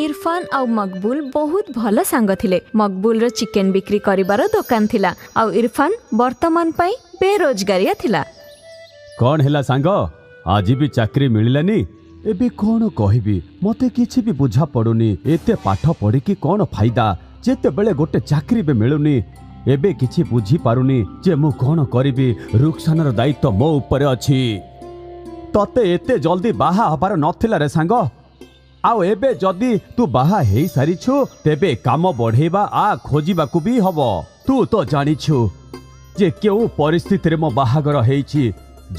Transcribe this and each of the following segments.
ଇରଫାନ ଆଉ ମକବୁଲ ବହୁତ ଭଲ ସାଙ୍ଗ ଥିଲେ। ମକବୁଲର ଚିକେନ ବିକ୍ରି କରିବାର ଦୋକାନ ଥିଲା ଆଉ ଇରଫାନ ବର୍ତ୍ତମାନ ପାଇଁ ବେରୋଜଗାରିଆ ଥିଲା। କ'ଣ ହେଲା ସାଙ୍ଗ, ଆଜି ବି ଚାକିରି ମିଳିଲାନି? ଏବେ କ'ଣ କହିବି, ମତେ କିଛି ବି ବୁଝା ପଡୁନି। ଏତେ ପାଠ ପଢିକି କ'ଣ ଫାଇଦା ଯେତେବେଳେ ଗୋଟେ ଚାକିରି ବି ମିଳୁନି। ଏବେ କିଛି ବୁଝିପାରୁନି ଯେ ମୁଁ କ'ଣ କରିବି। ରୁକ୍ସାନାର ଦାୟିତ୍ୱ ମୋ ଉପରେ ଅଛି। ତତେ ଏତେ ଜଲ୍ଦି ବାହା ହବାର ନଥିଲା ରେ ସାଙ୍ଗ। ଆଉ ଏବେ ଯଦି ତୁ ବାହା ହେଇସାରିଛୁ ତେବେ କାମ ବଢେଇବା ଆ ଖୋଜିବାକୁ ବି ହବ। ତୁ ତ ଜାଣିଛୁ ଯେ କେଉଁ ପରିସ୍ଥିତିରେ ମୋ ବାହାଘର ହେଇଛି।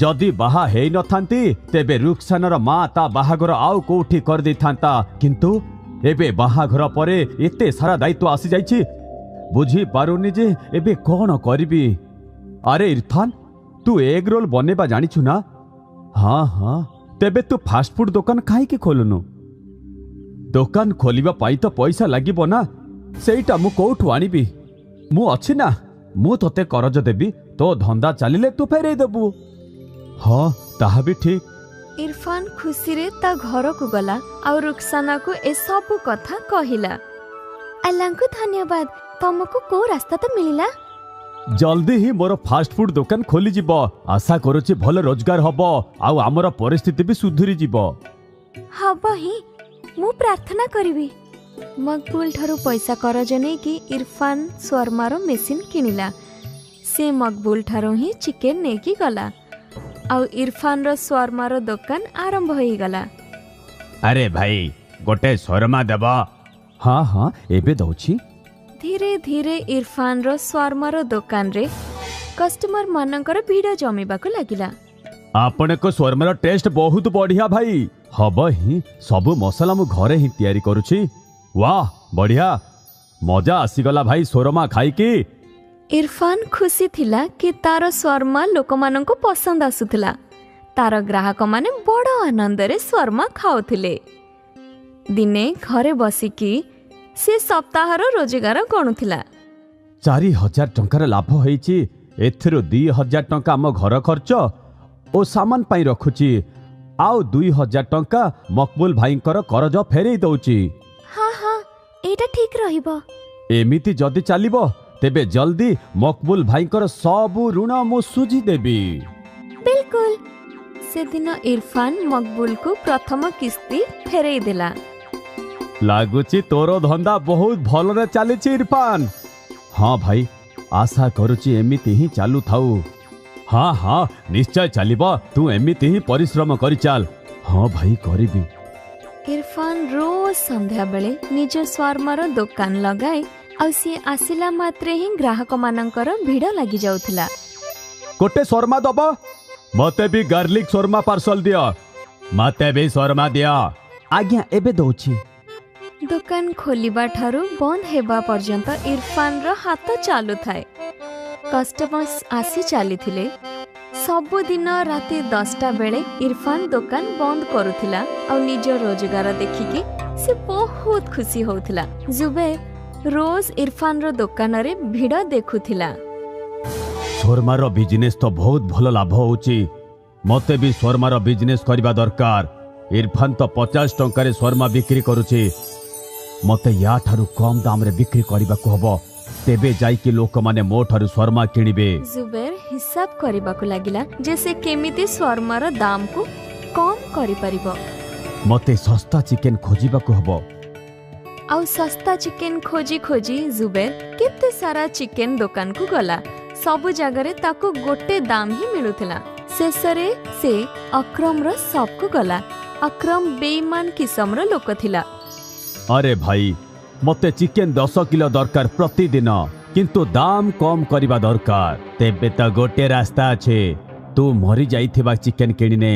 ଯଦି ବାହା ହେଇନଥାନ୍ତି ତେବେ ରୁକ୍ସାନାର ମା ତା ବାହାଘର ଆଉ କୋଉଠି କରିଦେଇଥାନ୍ତା। କିନ୍ତୁ ଏବେ ବାହାଘର ପରେ ଏତେ ସାରା ଦାୟିତ୍ୱ ଆସିଯାଇଛି, ବୁଝିପାରୁନି ଯେ ଏବେ କ'ଣ କରିବି। ଆରେ ଇରଫାନ, ତୁ ଏଗ ରୋଲ ବନେଇବା ଜାଣିଛୁ ନା? ହଁ ହଁ, ତେବେ ତୁ ଫାଷ୍ଟଫୁଡ ଦୋକାନ କାହିଁକି ଖୋଲୁନୁ? ଦୋକାନ ଖୋଲିବା ପାଇଁ ତ ପଇସା ଲାଗିବ ନା, ସେଇଟା ମୁଁ କୋଉଠୁ ଆଣିବି? ମୁଁ ଅଛି ନା, ମୁଁ ତୋତେ କରଜ ଦେବି, ତୋ ଧନ୍ଦା ଚାଲିଲେ ତୁ ଫେରେଇ ଦେବୁ। ହଁ, ତାହା ବି ଠିକ। ଇରଫାନ ଖୁସିରେ ତା ଘରକୁ ଗଲା ଆଉ ରୁକ୍ସାନାକୁ ଏସବୁ କଥା କହିଲା। ଆଲ୍ଲାଙ୍କୁ ଧନ୍ୟବାଦ, ତମକୁ କୋଉ ରାସ୍ତା ତ ମିଳିଲା। ଜଲ୍ଦି ହିଁ ମୋର ଫାଷ୍ଟଫୁଡ ଦୋକାନ ଖୋଲିଯିବ। ଆଶା କରୁଛି ଭଲ ରୋଜଗାର ହବ ଆଉ ଆମର ପରିସ୍ଥିତି ବି ସୁଧୁରିଯିବ। ହବ ହିଁ, ମୁଁ ପ୍ରାର୍ଥନା କରିବି। ମକବୁଲ ଠାରୁ ପଇସା କରଜ ନେଇକି ଇରଫାନ ଶର୍ମାର ମେସିନ୍ କିଣିଲା। ସେ ମକବୁଲ ଠାରୁ ହିଁ ଚିକେନ ନେଇକି ଗଲା ଆଉ ଇରଫାନର ଶର୍ମାର ଦୋକାନ ଆରମ୍ଭ ହେଇଗଲା। ଆରେ ଭାଇ, ଗୋଟେ ଶର୍ମା ଦେବ? ହଁ ହଁ, ଏବେ ଦଉଛି। ଧୀରେ ଧୀରେ ଇରଫାନର ଶର୍ମାର ଦୋକାନରେ କଷ୍ଟମର ମାନଙ୍କର ଭିଡ଼ ଜମିବାକୁ ଲାଗିଲା। ଆପଣଙ୍କ ଶର୍ମାର ଟେଷ୍ଟ ବହୁତ ବଢିଆ ଭାଇ। ହବ ହିଁ, ସବୁ ମସଲା ମୁଁ ଘରେ ହିଁ ତିଆରି କରୁଛି। ୱାହ, ବଢିଆ ମଜା ଆସିଗଲା ଭାଇ ଶୋରମା ଖାଇକି। ଇରଫାନ ଖୁସି ଥିଲା କି ତାର ଶର୍ମା ଲୋକମାନଙ୍କୁ ପସନ୍ଦ ଆସୁଥିଲା। ତାର ଗ୍ରାହକମାନେ ବଡ଼ ଆନନ୍ଦରେ ଶର୍ମା ଖାଉଥିଲେ। ଦିନେ ଘରେ ବସିକି ସେ ସପ୍ତାହର ରୋଜଗାର ଗଣୁଥିଲା। 4000 ଟଙ୍କାର ଲାଭ ହେଇଛି। ଏଥିରୁ 2000 ଟଙ୍କା ଆମ ଘର ଖର୍ଚ୍ଚ ଓ ସାମାନ ପାଇଁ ରଖୁଛି, ଆଉ 2000 ଟଙ୍କା ମକବୁଲ ଭାଇଙ୍କର କରଜ ଫେରେଇ ଦଉଛି। ହଁ ହଁ, ଏଇଟା ଠିକ ରହିବ। ଏମିତି ଯଦି ଚାଲିବ ତେବେ ଜଲ୍ଦି ମକବୁଲ ଭାଇଙ୍କର ସବୁ ଋଣ ମୁଁ ସୁଝିଦେବି। ବିଲକୁଲ। ସେଦିନ ଇରଫାନ ମକବୁଲକୁ ପ୍ରଥମ କିସ୍ତି ଫେରେଇ ଦେଲା। ଲାଗୁଛି ତୋର ଧନ୍ଦା ବହୁତ ଭଲରେ ଚାଲିଛି ଇରଫାନ। ହଁ ଭାଇ, ଆଶା କରୁଛି ଏମିତି ହିଁ ଚାଲୁଥାଉ। ହଁ ହଁ, ନିଶ୍ଚୟ ଚାଲିବ, ତୁ ଏମିତି ହିଁ ପରିଶ୍ରମ କରିଚାଲ। ହଁ ଭାଇ, କରିବି। ଇରଫାନ ରୋଜ ସନ୍ଧ୍ୟାବେଳେ ନିଜ ଶର୍ମାର ଦୋକାନ ଲଗାଏ ଆଉ ସିଏ ଆସିଲା ମାତ୍ରେ ହିଁ ଗ୍ରାହକମାନଙ୍କର ଭିଡ଼ ଲାଗିଯାଉଥିଲା। ଗୋଟେ ଶର୍ମା ଦବ? ମତେ ବି ଗାର୍ଲିକ ଶର୍ମା ପାର୍ସଲ ଦିଅ। ମତେ ବି ଶର୍ମା ଦିଅ। ଆଜ୍ଞା, ଏବେ ଦଉଛି। ଦୋକାନ ଖୋଲିବା ଠାରୁ ବନ୍ଦ ହେବା ପର୍ଯ୍ୟନ୍ତ ଇରଫାନର ହାତ ଚାଲୁଥାଏ। କଷ୍ଟମର୍ସ ଆସି ଚାଲିଥିଲେ। ସବୁଦିନ ରାତି 10ଟା ବେଳେ ଇରଫାନ ଦୋକାନ ବନ୍ଦ କରୁଥିଲା ଆଉ ନିଜ ରୋଜଗାର ଦେଖିକି ସେ ବହୁତ ଖୁସି ହଉଥିଲା। ଜୁବେର ରୋଜ ଇରଫାନର ଦୋକାନରେ ଭିଡ଼ ଦେଖୁଥିଲା। ଶର୍ମାର ବିଜନେସ୍ ତ ବହୁତ ଭଲ ଲାଭ ହଉଛି। ମତେ ବି ଶର୍ମାର ବିଜନେସ୍ କରିବା ଦରକାର। ଇରଫାନ ତ 50 ଟଙ୍କାରେ ଶର୍ମା ବିକ୍ରି କରୁଛି, ମତେ ୟାଠାରୁ କମ ଦାମରେ ବିକ୍ରି କରିବାକୁ ହବ, ତେବେ ଯାଇକି ଲୋକମାନେ ମୋ ଠାରୁ ଶର୍ମା କିଣିବେ। ଜୁବେର ହିସାବ କରିବାକୁ ଲାଗିଲା ଯେ ସେ କେମିତି ଶର୍ମାର ଦାମକୁ କମ କରିପାରିବ। ମତେ ଶସ୍ତା ଚିକେନ ଖୋଜିବାକୁ ହବ। ଆଉ ଶସ୍ତା ଚିକେନ ଖୋଜି ଖୋଜି ଜୁବେର କେତେ ସାରା ଚିକେନ ଦୋକାନକୁ ଗଲା। ସବୁ ଜାଗାରେ ତାକୁ ଗୋଟେ ଦାମ ହିଁ ମିଳୁଥିଲା। ଶେଷରେ ସେ ଅକ୍ରମର ସପକୁ ଗଲା। ଅକ୍ରମ ବେଇମାନ କିସମର ଲୋକ ଥିଲା। ଆରେ ଭାଇ, ମତେ ଚିକେନ 10 କିଲୋ ଦରକାର ପ୍ରତିଦିନ, କିନ୍ତୁ ଦାମ କମ କରିବା ଦରକାର। ତେବେ ତ ଗୋଟେ ରାସ୍ତା ଅଛି, ତୁ ମରି ଯାଇଥିବା ଚିକେନ କିଣିନେ।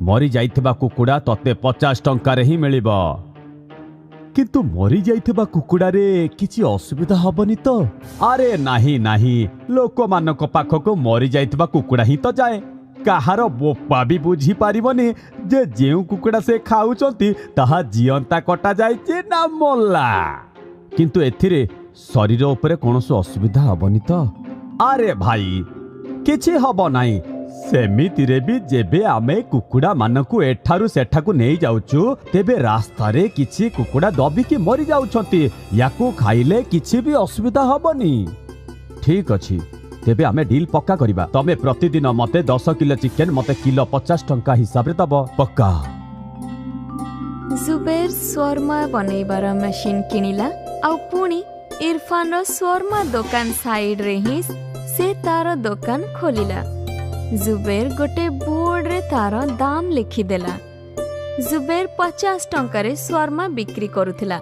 ମରି ଯାଇଥିବା କୁକୁଡ଼ା ତତେ 50 ଟଙ୍କାରେ ହିଁ ମିଳିବ। କିନ୍ତୁ ମରି ଯାଇଥିବା କୁକୁଡ଼ାରେ କିଛି ଅସୁବିଧା ହବନି ତ? ଆରେ ନାହିଁ ନାହିଁ, ଲୋକମାନଙ୍କ ପାଖକୁ ମରି ଯାଇଥିବା କୁକୁଡ଼ା ହିଁ ତ ଯାଏ। କାହାର ବୋପା ବି ବୁଝିପାରିବନି ଯେ ଯେଉଁ କୁକୁଡ଼ା ସେ ଖାଉଛନ୍ତି ତାହା ଜିଅନ୍ତା କଟା ଯାଇଛି ନା ମଲା। କିନ୍ତୁ ଏଥିରେ ଶରୀର ଉପରେ କୌଣସି ଅସୁବିଧା ହବନି ତ? ଆରେ ଭାଇ, କିଛି ହବ ନାହିଁ, ସେମିତିରେ ବି ଯେବେ ଆମେ କୁକୁଡ଼ାମାନଙ୍କୁ ଏଠାରୁ ସେଠାକୁ ନେଇଯାଉଛୁ, ତେବେ ରାସ୍ତାରେ କିଛି କୁକୁଡ଼ା ଦବିକି ମରିଯାଉଛନ୍ତି। ୟାକୁ ଖାଇଲେ କିଛି ବି ଅସୁବିଧା ହବନି। ଠିକ ଅଛି, ତେବେ ଆମେ ଡିଲ୍ ପକ୍କା କରିବା। ତମେ ପ୍ରତିଦିନ ମତେ 10 କିଲୋ ଚିକେନ ମତେ କିଲୋ 50 ଟଙ୍କା ହିସାବରେ ଦବ। ପକ୍କା। ଜୁବେର ସ୍ୱର୍ମା ବନେଇବାର ମେସିନ୍ କିଣିଲା ଆଉ ପୁଣି ଇରଫାନର ସ୍ୱର୍ମା ଦୋକାନ ସାଇଡରେ ହିଁ ସେ ତାର ଦୋକାନ ଖୋଲିଲା। ଜୁବେର ଗୋଟେ ବୋର୍ଡରେ ତାର ଦାମ ଲେଖିଦେଲା। ଜୁବେର 50 ଟଙ୍କାରେ ସ୍ୱର୍ମା ବିକ୍ରି କରୁଥିଲା।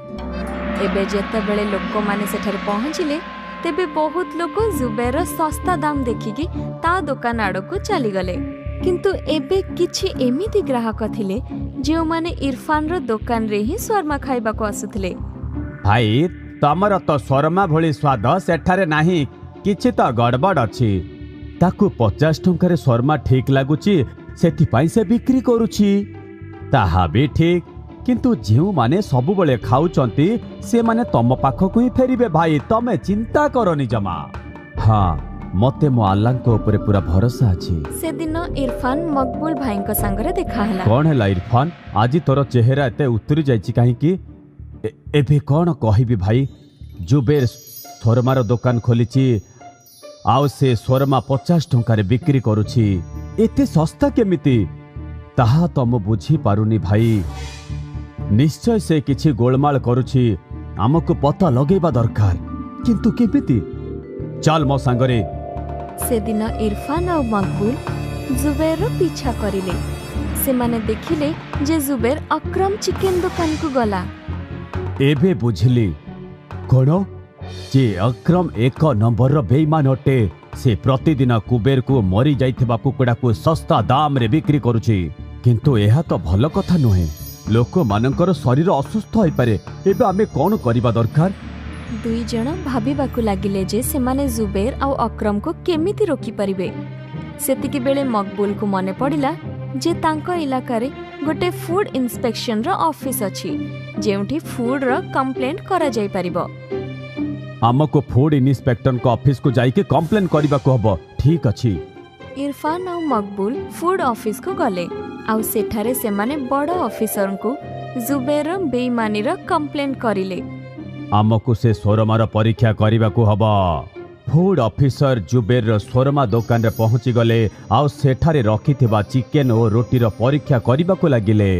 ଏବେ ଯେତେବେଳେ ଲୋକମାନେ ସେଠାରେ ପହଞ୍ଚିଲେ, ତେବେ ବହୁତ ଲୋକ ଜୁବେରର ଶସ୍ତା ଦାମ ଦେଖିକି ତା ଦୋକାନ ଆଡ଼କୁ ଚାଲିଗଲେ। କିନ୍ତୁ ଏବେ କିଛି ଏମିତି ଗ୍ରାହକ ଥିଲେ ଯେଉଁମାନେ ଇରଫାନର ଦୋକାନରେ ହିଁ ସ୍ୱର୍ମା ଖାଇବାକୁ ଆସୁଥିଲେ। ଭାଇ, ତମର ତ ଶର୍ମା ଭଳି ସ୍ୱାଦ ସେଠାରେ ନାହିଁ। କିଛି ତ ଗଡ଼ବଡ଼ ଅଛି। ତାକୁ 50 ଟଙ୍କାରେ ଶର୍ମା ଠିକ୍ ଲାଗୁଛି, ସେଥିପାଇଁ ସେ ବିକ୍ରି କରୁଛି। ତାହା ବି ଠିକ୍, କିନ୍ତୁ ଯେଉଁମାନେ ସବୁବେଳେ ଖାଉଛନ୍ତି ସେମାନେ ତମ ପାଖକୁ ହିଁ ଫେରିବେ। ଭାଇ, ତମେ ଚିନ୍ତା କରନି ଜମା। ହଁ, ମତେ ମୋ ଆଲ୍ଲାଙ୍କ ଉପରେ ପୁରା ଭରସା ଅଛି। ସେଦିନ ଇରଫାନ ମକବୁଲ ଭାଇଙ୍କ ସାଙ୍ଗରେ ଦେଖାହେଲା। କଣ ହେଲା ଇରଫାନ, ଆଜି ତୋର ଚେହେରା ଏତେ ଉତୁରି ଯାଇଛି କାହିଁକି? ଏବେ କଣ କହିବି ଭାଇ, ଜୁବେର ଶର୍ମାର ଦୋକାନ ଖୋଲିଛି ଆଉ ସେ ଶର୍ମା 50 ଟଙ୍କାରେ ବିକ୍ରି କରୁଛି। ଏତେ ଶସ୍ତା କେମିତି, ତାହା ତ ମୁଁ ବୁଝିପାରୁନି ଭାଇ। ନିଶ୍ଚୟ ସେ କିଛି ଗୋଳମାଳ କରୁଛି, ଆମକୁ ପତା ଲଗେଇବା ଦରକାର, କିନ୍ତୁ କେମିତି? ଚାଲ ମୋ ସାଙ୍ଗରେ। ସେଦିନ ଇରଫାନ ଆଉ ମକବୁଲ ଜୁବେରର ପିଛା କରିଲେ। ସେମାନେ ଦେଖିଲେ ଯେ ଜୁବେର ଅକ୍ରମ ଚିକେନ ଦୋକାନକୁ ଗଲା। ଏବେ ବୁଝିଲି କଣ ଯେ ଅକ୍ରମ ଏକ ନମ୍ବରର ବେଇମାନ ଅଟେ। ସେ ପ୍ରତିଦିନ କୁବେରକୁ ମରି ଯାଇଥିବା କୁକୁଡ଼ାକୁ ଶସ୍ତା ଦାମରେ ବିକ୍ରି କରୁଛି। କିନ୍ତୁ ଏହା ତ ଭଲ କଥା ନୁହେଁ, ଲୋକମାନଙ୍କର ଶରୀର ଅସୁସ୍ଥ ହୋଇପାରେ। ଏବେ ଆମେ କଣ କରିବା ଦରକାର? ଦୁଇ ଜଣ ଭାବିବାକୁ ଲାଗିଲେ ଯେ ସେମାନେ ଜୁବେର ଆଉ ଅକ୍ରମକୁ କେମିତି ରୋକିପାରିବେ। ସେତିକି ବେଳେ ମକବୁଲକୁ ମନେ ପଡ଼ିଲା ଯେ ତାଙ୍କ ଇଲାକାରେ ଗୋଟେ ଫୁଡ୍ ଇନ୍ସପେକ୍ସନର ଅଫିସ ଅଛି, ଯେଉଁଠି ଫୁଡ୍ର କମ୍ପ୍ଲେଣ୍ଟ କରାଯାଇପାରିବ। ଆମକୁ ଫୁଡ୍ ଇନ୍ସପେକ୍ଟରଙ୍କ ଅଫିସକୁ ଯାଇକି କମ୍ପ୍ଲେନ କରିବାକୁ ହବ। ଠିକ ଅଛି। ଇରଫାନ ଆଉ ମକବୁଲ ଫୁଡ୍ ଅଫିସକୁ ଗଲେ ଆଉ ସେଠାରେ ସେମାନେ ବଡ଼ ଅଫିସରଙ୍କୁ ଜୁବେରର ବେଇମାନିର କମ୍ପ୍ଲେଣ୍ଟ କରିଲେ। ଆମକୁ ସେ ଶୋରମାର ପରୀକ୍ଷା କରିବାକୁ ହବ। ଫୁଡ୍ ଅଫିସର ଜୁବେରର ଶୋରମା ଦୋକାନରେ ପହଞ୍ଚିଗଲେ ଆଉ ସେଠାରେ ରଖିଥିବା ଚିକେନ ଓ ରୁଟିର ପରୀକ୍ଷା କରିବାକୁ ଲାଗିଲେ।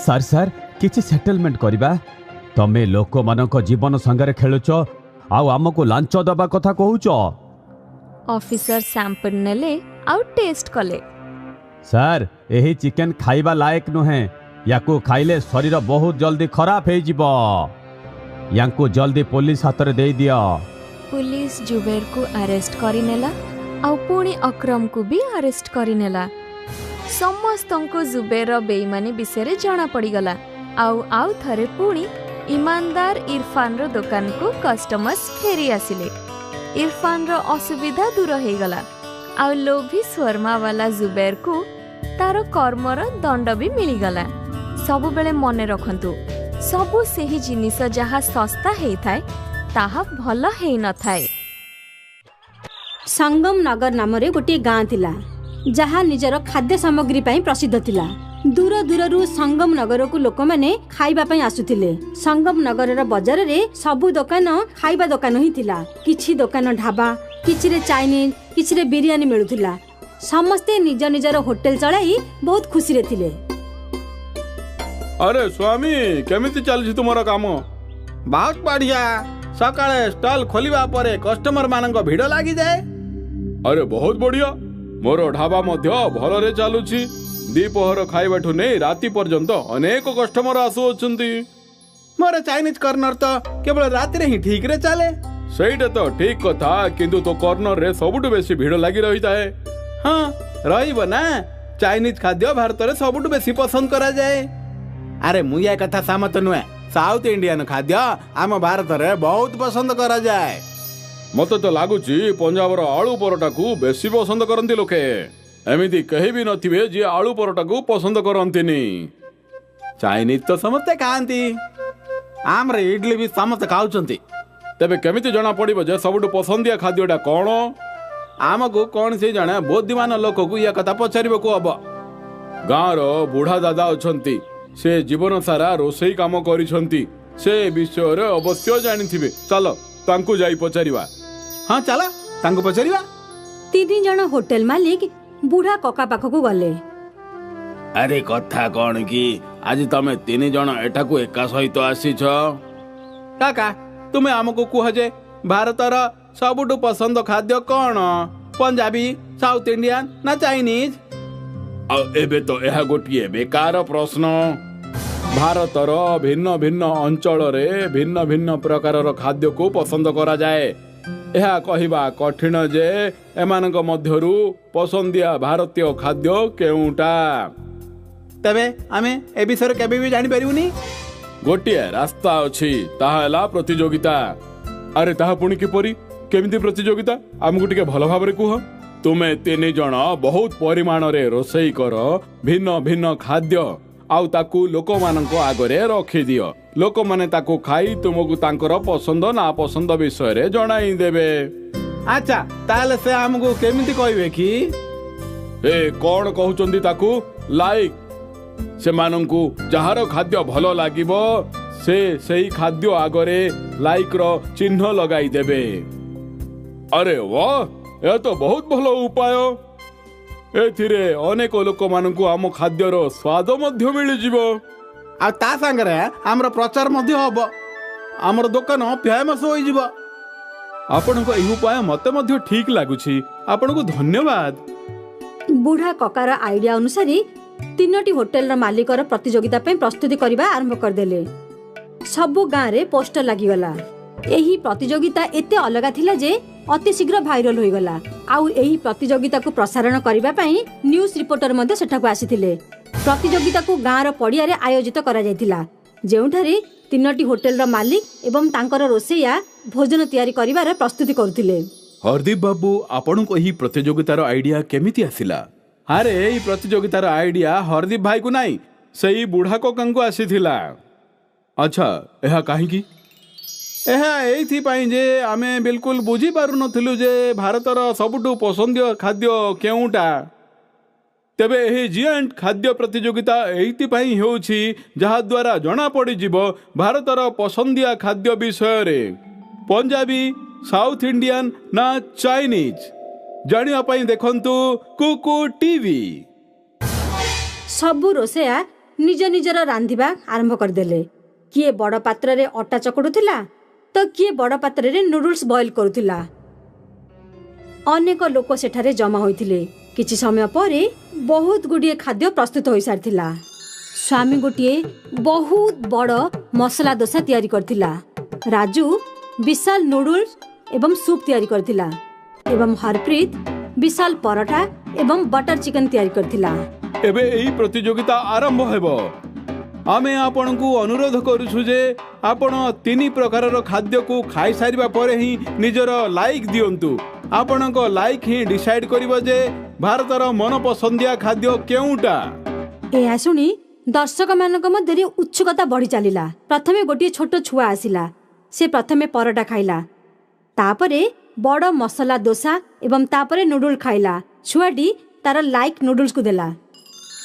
ସାର୍, ସାର୍, କିଛି ସେଟଲମେଣ୍ଟ କରିବା। ତମେ ଲୋକମାନଙ୍କ ଜୀବନ ସାଙ୍ଗରେ ଖେଳୁଛ ଆଉ ଆମକୁ ଲାଞ୍ଚ ଦେବା କଥା କହୁଛ। ଅଫିସର ସାମ୍ପଲ ନେଲେ ଆଉ ଟେଷ୍ଟ କଲେ। ସାର୍, ଏହି ଚିକେନ ଖାଇବା ଲାୟକ ନୁହେଁ। ୟାକୁ ଖାଇଲେ ଶରୀର ବହୁତ ଜଲ୍ଦି ଖରାପ ହେଇଯିବ। ୟାଙ୍କୁ ଜଲ୍ଦି ପୋଲିସ ହାତରେ ଦେଇଦିଅ। ପୁଲିସ ଜୁବେରକୁ ଆରେଷ୍ଟ କରିନେଲା ଆଉ ପୁଣି ଅକ୍ରମକୁ ବି ଆରେଷ୍ଟ କରିନେଲା। ସମସ୍ତଙ୍କୁ ଜୁବେରର ବେଇମାନି ବିଷୟରେ ଜଣା ପଡ଼ିଗଲା ଆଉ ଆଉ ଥରେ ପୁଣି ଇମାନଦାର ଇରଫାନର ଦୋକାନକୁ କଷ୍ଟମର୍ସ ଫେରି ଆସିଲେ। ଇରଫାନର ଅସୁବିଧା ଦୂର ହେଇଗଲା ଆଉ ଲୋଭୀ ଶର୍ମାବାଲା ଜୁବେରକୁ ତାର କର୍ମର ଦଣ୍ଡ ବି ମିଳିଗଲା। ସବୁବେଳେ ମନେ ରଖନ୍ତୁ, ସବୁ ସେହି ଜିନିଷ ଯାହା ଶସ୍ତା ହେଇଥାଏ ତାହା ଭଲ ହେଇନଥାଏ। ସଙ୍ଗମ ନଗର ନାମରେ ଗୋଟିଏ ଗାଁ ଥିଲା, ଯାହା ନିଜର ଖାଦ୍ୟ ସାମଗ୍ରୀ ପାଇଁ ପ୍ରସିଦ୍ଧ ଥିଲା। ଦୂର ଦୂରରୁ ସଙ୍ଗମ ନଗରକୁ ଲୋକମାନେ ଖାଇବା ପାଇଁ ଆସୁଥିଲେ। ସଙ୍ଗମ ନଗରର ବଜାରରେ ସବୁ ଦୋକାନ ଖାଇବା ଦୋକାନ ହିଁ ଥିଲା। କିଛି ଦୋକାନ ଢାବା, କିଛିରେ ଚାଇନିଜ, କିଛିରେ ବିରିୟାନୀ ମିଳୁଥିଲା। ସମସ୍ତେ ନିଜ ନିଜର ହୋଟେଲ ଚଳାଇ ବହୁତ ଖୁସିରେ ଥିଲେ। ଆରେ ସ୍ୱାମୀ, କେମିତି ଚାଲିଛି ତୁମର କାମ? ବହୁତ ବଢିଆ। ସକାଳେ ଷ୍ଟଲ ଖୋଲିବା ପରେ କଷ୍ଟମର ମାନଙ୍କ ଭିଡ ଲାଗିଯାଏ। ଆରେ ବହୁତ ବଢିଆ। ମୋର ଢାବା ମଧ୍ୟ ଭଲରେ ଚାଲୁଛି। ଦ୍ୱିପହର ଖାଇବାଠୁ ନେଇ ରାତି ପର୍ଯ୍ୟନ୍ତ ଅନେକ କଷ୍ଟମର ଆସୁଅଛନ୍ତି। ମୋର ଚାଇନିଜ କର୍ଣ୍ଣର ତ କେବଳ ରାତିରେ ହିଁ ଠିକରେ ଚାଲେ। ସେଇଟା ତ ଠିକ କଥା, କିନ୍ତୁ ତୋ କର୍ଣ୍ଣରରେ ସବୁଠୁ ବେଶୀ ଭିଡ ଲାଗି ରହିଥାଏ। ହଁ, ରହିବ ନା, ଚାଇନିଜ ଖାଦ୍ୟ ଭାରତରେ ସବୁଠୁ ବେଶୀ ପସନ୍ଦ କରାଯାଏ। ଆରେ ମୁଁ ଏ କଥା ସହମତ ନୁହେଁ। ସାଉଥ ଇଣ୍ଡିଆନ ଖାଦ୍ୟ ଆମ ଭାରତରେ ବହୁତ ପସନ୍ଦ କରାଯାଏ। ମତେ ତ ଲାଗୁଛି ପଞ୍ଜାବର ଆଳୁ ପରଟାକୁ ବେଶୀ ପସନ୍ଦ କରନ୍ତି ଲୋକେ। ଏମିତି କେହି ବି ନଥିବେ ଯିଏ ଆଳୁ ପରଟାକୁ ପସନ୍ଦ କରନ୍ତିନି। ଚାଇନିଜ ତ ସମସ୍ତେ ଖାଆନ୍ତି, ଆମର ଇଡଲି ବି ସମସ୍ତେ ଖାଉଛନ୍ତି। ତେବେ କେମିତି ଜଣା ପଡିବ ଯେ ସବୁଠୁ ପସନ୍ଦିଆ ଖାଦ୍ୟଟା କଣ? ଆମକୁ କୌଣସି ଜଣେ ବୁଦ୍ଧିମାନ ଲୋକକୁ ଇଏ କଥା ପଚାରିବାକୁ ହବ। ଗାଁର ବୁଢା ଦାଦା ଅଛନ୍ତି, ସେ ଜୀବନ ସାରା ରୋଷେଇ କାମ କରିଛନ୍ତି, ସେ ବିଷୟରେ ଅବଶ୍ୟ ଜାଣିଥିବେ। ଚାଲ ତାଙ୍କୁ ଯାଇ ପଚାରିବା। ହଁ ଚାଲ ତାଙ୍କୁ ପଚାରିବା। 3 ଜଣ ହୋଟେଲ ମାଲିକ ବୁଢା କକା ପାଖକୁ ଗଲେ। ଆରେ କଥା କଣ କି ଆଜି ତମେ 3 ଜଣ ଏଠାକୁ ଏକା ସହିତ ଆସିଛ? କାକା, ତୁମେ ଆମକୁ କୁହ ଯେ ଭାରତର ସବୁଠୁ ପସନ୍ଦ ଖାଦ୍ୟ କଣ? ପଞ୍ଜାବୀ, ସାଉଥ ଇଣ୍ଡିଆନ ନା ଚାଇନିଜ? ଆଉ ଏବେ ତ ଏହା ଗୋଟିଏ ବେକାର ପ୍ରଶ୍ନ। ଭାରତର ଭିନ୍ନ ଭିନ୍ନ ଅଞ୍ଚଳରେ ଭିନ୍ନ ଭିନ୍ନ ପ୍ରକାରର ଖାଦ୍ୟକୁ ପସନ୍ଦ କରାଯାଏ। ଏହା କହିବା କଠିନ ଯେ ଏମାନଙ୍କ ମଧ୍ୟରୁ ପସନ୍ଦିଆ ଭାରତୀୟ ଖାଦ୍ୟ କେଉଁଟା। ତେବେ ଆମେ ଏ ବିଷୟରେ କେବେ ବି ଜାଣିପାରିବୁନି। ଗୋଟିଏ ରାସ୍ତା ଅଛି, ତାହା ହେଲା ପ୍ରତିଯୋଗିତା। ଆରେ ତାହା ପୁଣି କିପରି? କେମିତି ପ୍ରତିଯୋଗିତା? ଆମକୁ ଟିକେ ଭଲ ଭାବରେ କୁହ। ତୁମେ 3 ଜଣ ବହୁତ ପରିମାଣରେ ରୋଷେଇ କର ଭିନ୍ନ ଭିନ୍ନ ଖାଦ୍ୟ, ଆଉ ତାକୁ ଲୋକମାନଙ୍କ ଆଗରେ ରଖିଦିଅ। ଲୋକମାନେ ତାକୁ ଖାଇ ତୁମକୁ ତାଙ୍କର ପସନ୍ଦ ନାପସନ୍ଦ ବିଷୟରେ ଜଣାଇ ଦେବେ। ଆଚ୍ଛା, ତାହେଲେ ସେ ଆମକୁ କେମିତି କହିବେ କି? ଏ କଣ କହୁଛନ୍ତି ତାକୁ ଲାଇକ୍। ସେମାନଙ୍କୁ ଯାହାର ଖାଦ୍ୟ ଭଲ ଲାଗିବ ସେ ସେଇ ଖାଦ୍ୟ ଆଗରେ ଲାଇକ୍ର ଚିହ୍ନ ଲଗାଇ ଦେବେ। ଆରେ ୱାହ, ଏହା ତ ବହୁତ ଭଲ ଉପାୟ। ଏଥିରେ ଅନେକ ଲୋକମାନଙ୍କୁ ଆମ ଖାଦ୍ୟର ସ୍ୱାଦ ମଧ୍ୟ ମିଳିଯିବ, ଆଉ ତା ସାଙ୍ଗରେ ଆମର ପ୍ରଚାର ମଧ୍ୟ ହବ, ଆମର ଦୋକାନ ଫେମସ୍ ହୋଇଯିବ। ଆପଣଙ୍କ ଏହି ଉପାୟ ମତେ ମଧ୍ୟ ଠିକ ଲାଗୁଛି, ଆପଣଙ୍କୁ ଧନ୍ୟବାଦ। ବୁଢା କକାର ଆଇଡିଆ ଅନୁସାରେ 3ଟି ହୋଟେଲର ମାଲିକର ପ୍ରତିଯୋଗିତା ପାଇଁ ପ୍ରସ୍ତୁତି କରିବା ଆରମ୍ଭ କରିଦେଲେ। ସବୁ ଗାଁରେ ପୋଷ୍ଟର ଲାଗିଗଲା। ଏହି ପ୍ରତିଯୋଗିତା ଏତେ ଅଲଗା ଥିଲା ଯେ ଅତି ଶୀଘ୍ର ଭାଇରାଲ ହୋଇଗଲା। ଆଉ ଏହି ପ୍ରତିଯୋଗିତାକୁ ପ୍ରସାରଣ କରିବା ପାଇଁ ନ୍ୟୁଜ୍ ରିପୋର୍ଟର ମଧ୍ୟ ସେଠାକୁ ଆସିଥିଲେ। ପ୍ରତିଯୋଗିତାକୁ ଗାଁର ପଡ଼ିଆରେ ଆୟୋଜିତ କରାଯାଇଥିଲା, ଯେଉଁଠାରେ 3ଟି ହୋଟେଲର ମାଲିକ ଏବଂ ତାଙ୍କର ରୋଷେଇଆ ଭୋଜନ ତିଆରି କରିବାର ପ୍ରସ୍ତୁତି କରୁଥିଲେ। ହରଦୀପ ବାବୁ, ଆପଣଙ୍କୁ ଏହି ପ୍ରତିଯୋଗିତାର ଆଇଡିଆ କେମିତି ଆସିଲା? ଆରେ ଏଇ ପ୍ରତିଯୋଗିତାର ଆଇଡିଆ ହରଦୀପ ଭାଇକୁ ନାହିଁ, ସେଇ ବୁଢା କକାଙ୍କୁ ଆସିଥିଲା। ଆଚ୍ଛା, ଏହା କାହିଁକି? ଏହା ଏଇଥିପାଇଁ ଯେ ଆମେ ବିଲକୁଲ ବୁଝିପାରୁନଥିଲୁ ଯେ ଭାରତର ସବୁଠୁ ପସନ୍ଦୀୟ ଖାଦ୍ୟ କେଉଁଟା। ତେବେ ଏହି ଜିଆଣ୍ଟ ଖାଦ୍ୟ ପ୍ରତିଯୋଗିତା ଏଇଥିପାଇଁ ହେଉଛି ଯାହାଦ୍ୱାରା ଜଣାପଡ଼ିଯିବ ଭାରତର ପସନ୍ଦିଆ ଖାଦ୍ୟ ବିଷୟରେ। ପଞ୍ଜାବୀ, ସାଉଥ ଇଣ୍ଡିଆନ ନା ଚାଇନିଜ, ଜାଣିବା ପାଇଁ ଦେଖନ୍ତୁ କୁକୁ ଟିଭି। ସବୁ ରୋଷେୟା ନିଜ ନିଜର ରାନ୍ଧିବା ଆରମ୍ଭ କରିଦେଲେ। କିଏ ବଡ଼ ପାତ୍ରରେ ଅଟା ଚକଡୁଥିଲା ତ କିଏ ବଡ଼ ପାତ୍ରରେ ନୁଡୁଲ୍ସ ବଏଲ କରୁଥିଲା। ଅନେକ ଲୋକ ସେଠାରେ ଜମା ହୋଇଥିଲେ। କିଛି ସମୟ ପରେ ବହୁତ ଗୁଡ଼ିଏ ଖାଦ୍ୟ ପ୍ରସ୍ତୁତ ହୋଇସାରିଥିଲା। ସ୍ୱାମୀ ଗୋଟିଏ ବହୁତ ବଡ଼ ମସଲା ଦୋସା ତିଆରି କରିଥିଲା, ରାଜୁ ବିଶାଲ ନୁଡୁଲ୍ସ ଏବଂ ସୁପ୍ ତିଆରି କରିଥିଲା ଏବଂ ହରପ୍ରୀତ ବିଶାଲ ପରଠା ଏବଂ ବଟର ଚିକେନ ତିଆରି କରିଥିଲା। ଏବେ ଏହି ପ୍ରତିଯୋଗିତା ଆରମ୍ଭ ହେବ। ଆମେ ଆପଣଙ୍କୁ ଅନୁରୋଧ କରୁଛୁ ଯେ ଆପଣ 3 ପ୍ରକାରର ଖାଦ୍ୟକୁ ଖାଇସାରିବା ପରେ ହିଁ ନିଜର ଲାଇକ୍ ଦିଅନ୍ତୁ। ଆପଣଙ୍କ ଲାଇକ୍ ହିଁ ଡିସାଇଡ୍ କରିବ ଯେ ଭାରତର ମନପସନ୍ଦିଆ ଖାଦ୍ୟ କେଉଁଟା। ଏହା ଶୁଣି ଦର୍ଶକମାନଙ୍କ ମଧ୍ୟରେ ଉତ୍ସୁକତା ବଢ଼ି ଚାଲିଲା। ପ୍ରଥମେ ଗୋଟିଏ ଛୋଟ ଛୁଆ ଆସିଲା। ସେ ପ୍ରଥମେ ପରଟା ଖାଇଲା, ତାପରେ ବଡ଼ ମସଲା ଦୋସା ଏବଂ ତାପରେ ନୁଡୁଲ ଖାଇଲା। ଛୁଆଟି ତାର ଲାଇକ୍ ନୁଡୁଲ୍ସକୁ ଦେଲା।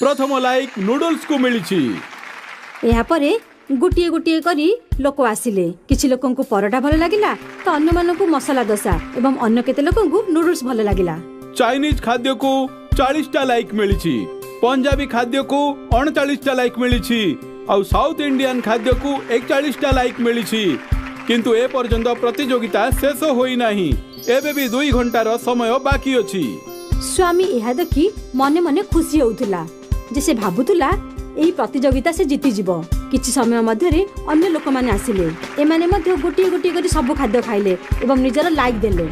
ପ୍ରଥମ ଲାଇକ୍ ନୁଡୁଲ୍ସକୁ ମିଳିଛି। ଏହାପରେ ଗୋଟିଏ ଗୋଟିଏ କରି ଲୋକ ଆସିଲେ। କିଛି ଲୋକଙ୍କୁ ପରଟା ଭଲ ଲାଗିଲା ତ ଅନ୍ୟମାନଙ୍କୁ ମସଲା ଦୋସା ଏବଂ ଅନ୍ୟ କେତେ ଲୋକଙ୍କୁ ନୁଡୁଲ୍ସ ଭଲ ଲାଗିଲା। ଚାଇନିଜ ଖାଦ୍ୟକୁ 40ଟା ଲାଇକ୍ ମିଳିଛି, ପଞ୍ଜାବୀ ଖାଦ୍ୟକୁ 39ଟା ଲାଇକ୍ ମିଳିଛି, ଆଉ ସାଉଥ ଇଣ୍ଡିଆନ ଖାଦ୍ୟକୁ 41ଟା ଲାଇକ୍ ମିଳିଛି। କିନ୍ତୁ ଏପର୍ଯ୍ୟନ୍ତ ପ୍ରତିଯୋଗିତା ଶେଷ ହୋଇନାହିଁ, ଏବେ ବି 2 ଘଣ୍ଟାର ସମୟ ବାକି ଅଛି। ସ୍ୱାମୀ ଏହା ଦେଖି ମନେ ମନେ ଖୁସି ହେଉଥିଲା ଯେ ସେ ଭାବୁଥିଲା ଏହି ପ୍ରତିଯୋଗିତା ସେ ଜିତିଯିବ। କିଛି ସମୟ ମଧ୍ୟରେ ଅନ୍ୟ ଲୋକମାନେ ଆସିଲେ। ଏମାନେ ମଧ୍ୟ ଗୋଟିଏ ଗୋଟିଏ କରି ସବୁ ଖାଦ୍ୟ ଖାଇଲେ ଏବଂ ନିଜର ଲାଇକ୍ ଦେଲେ।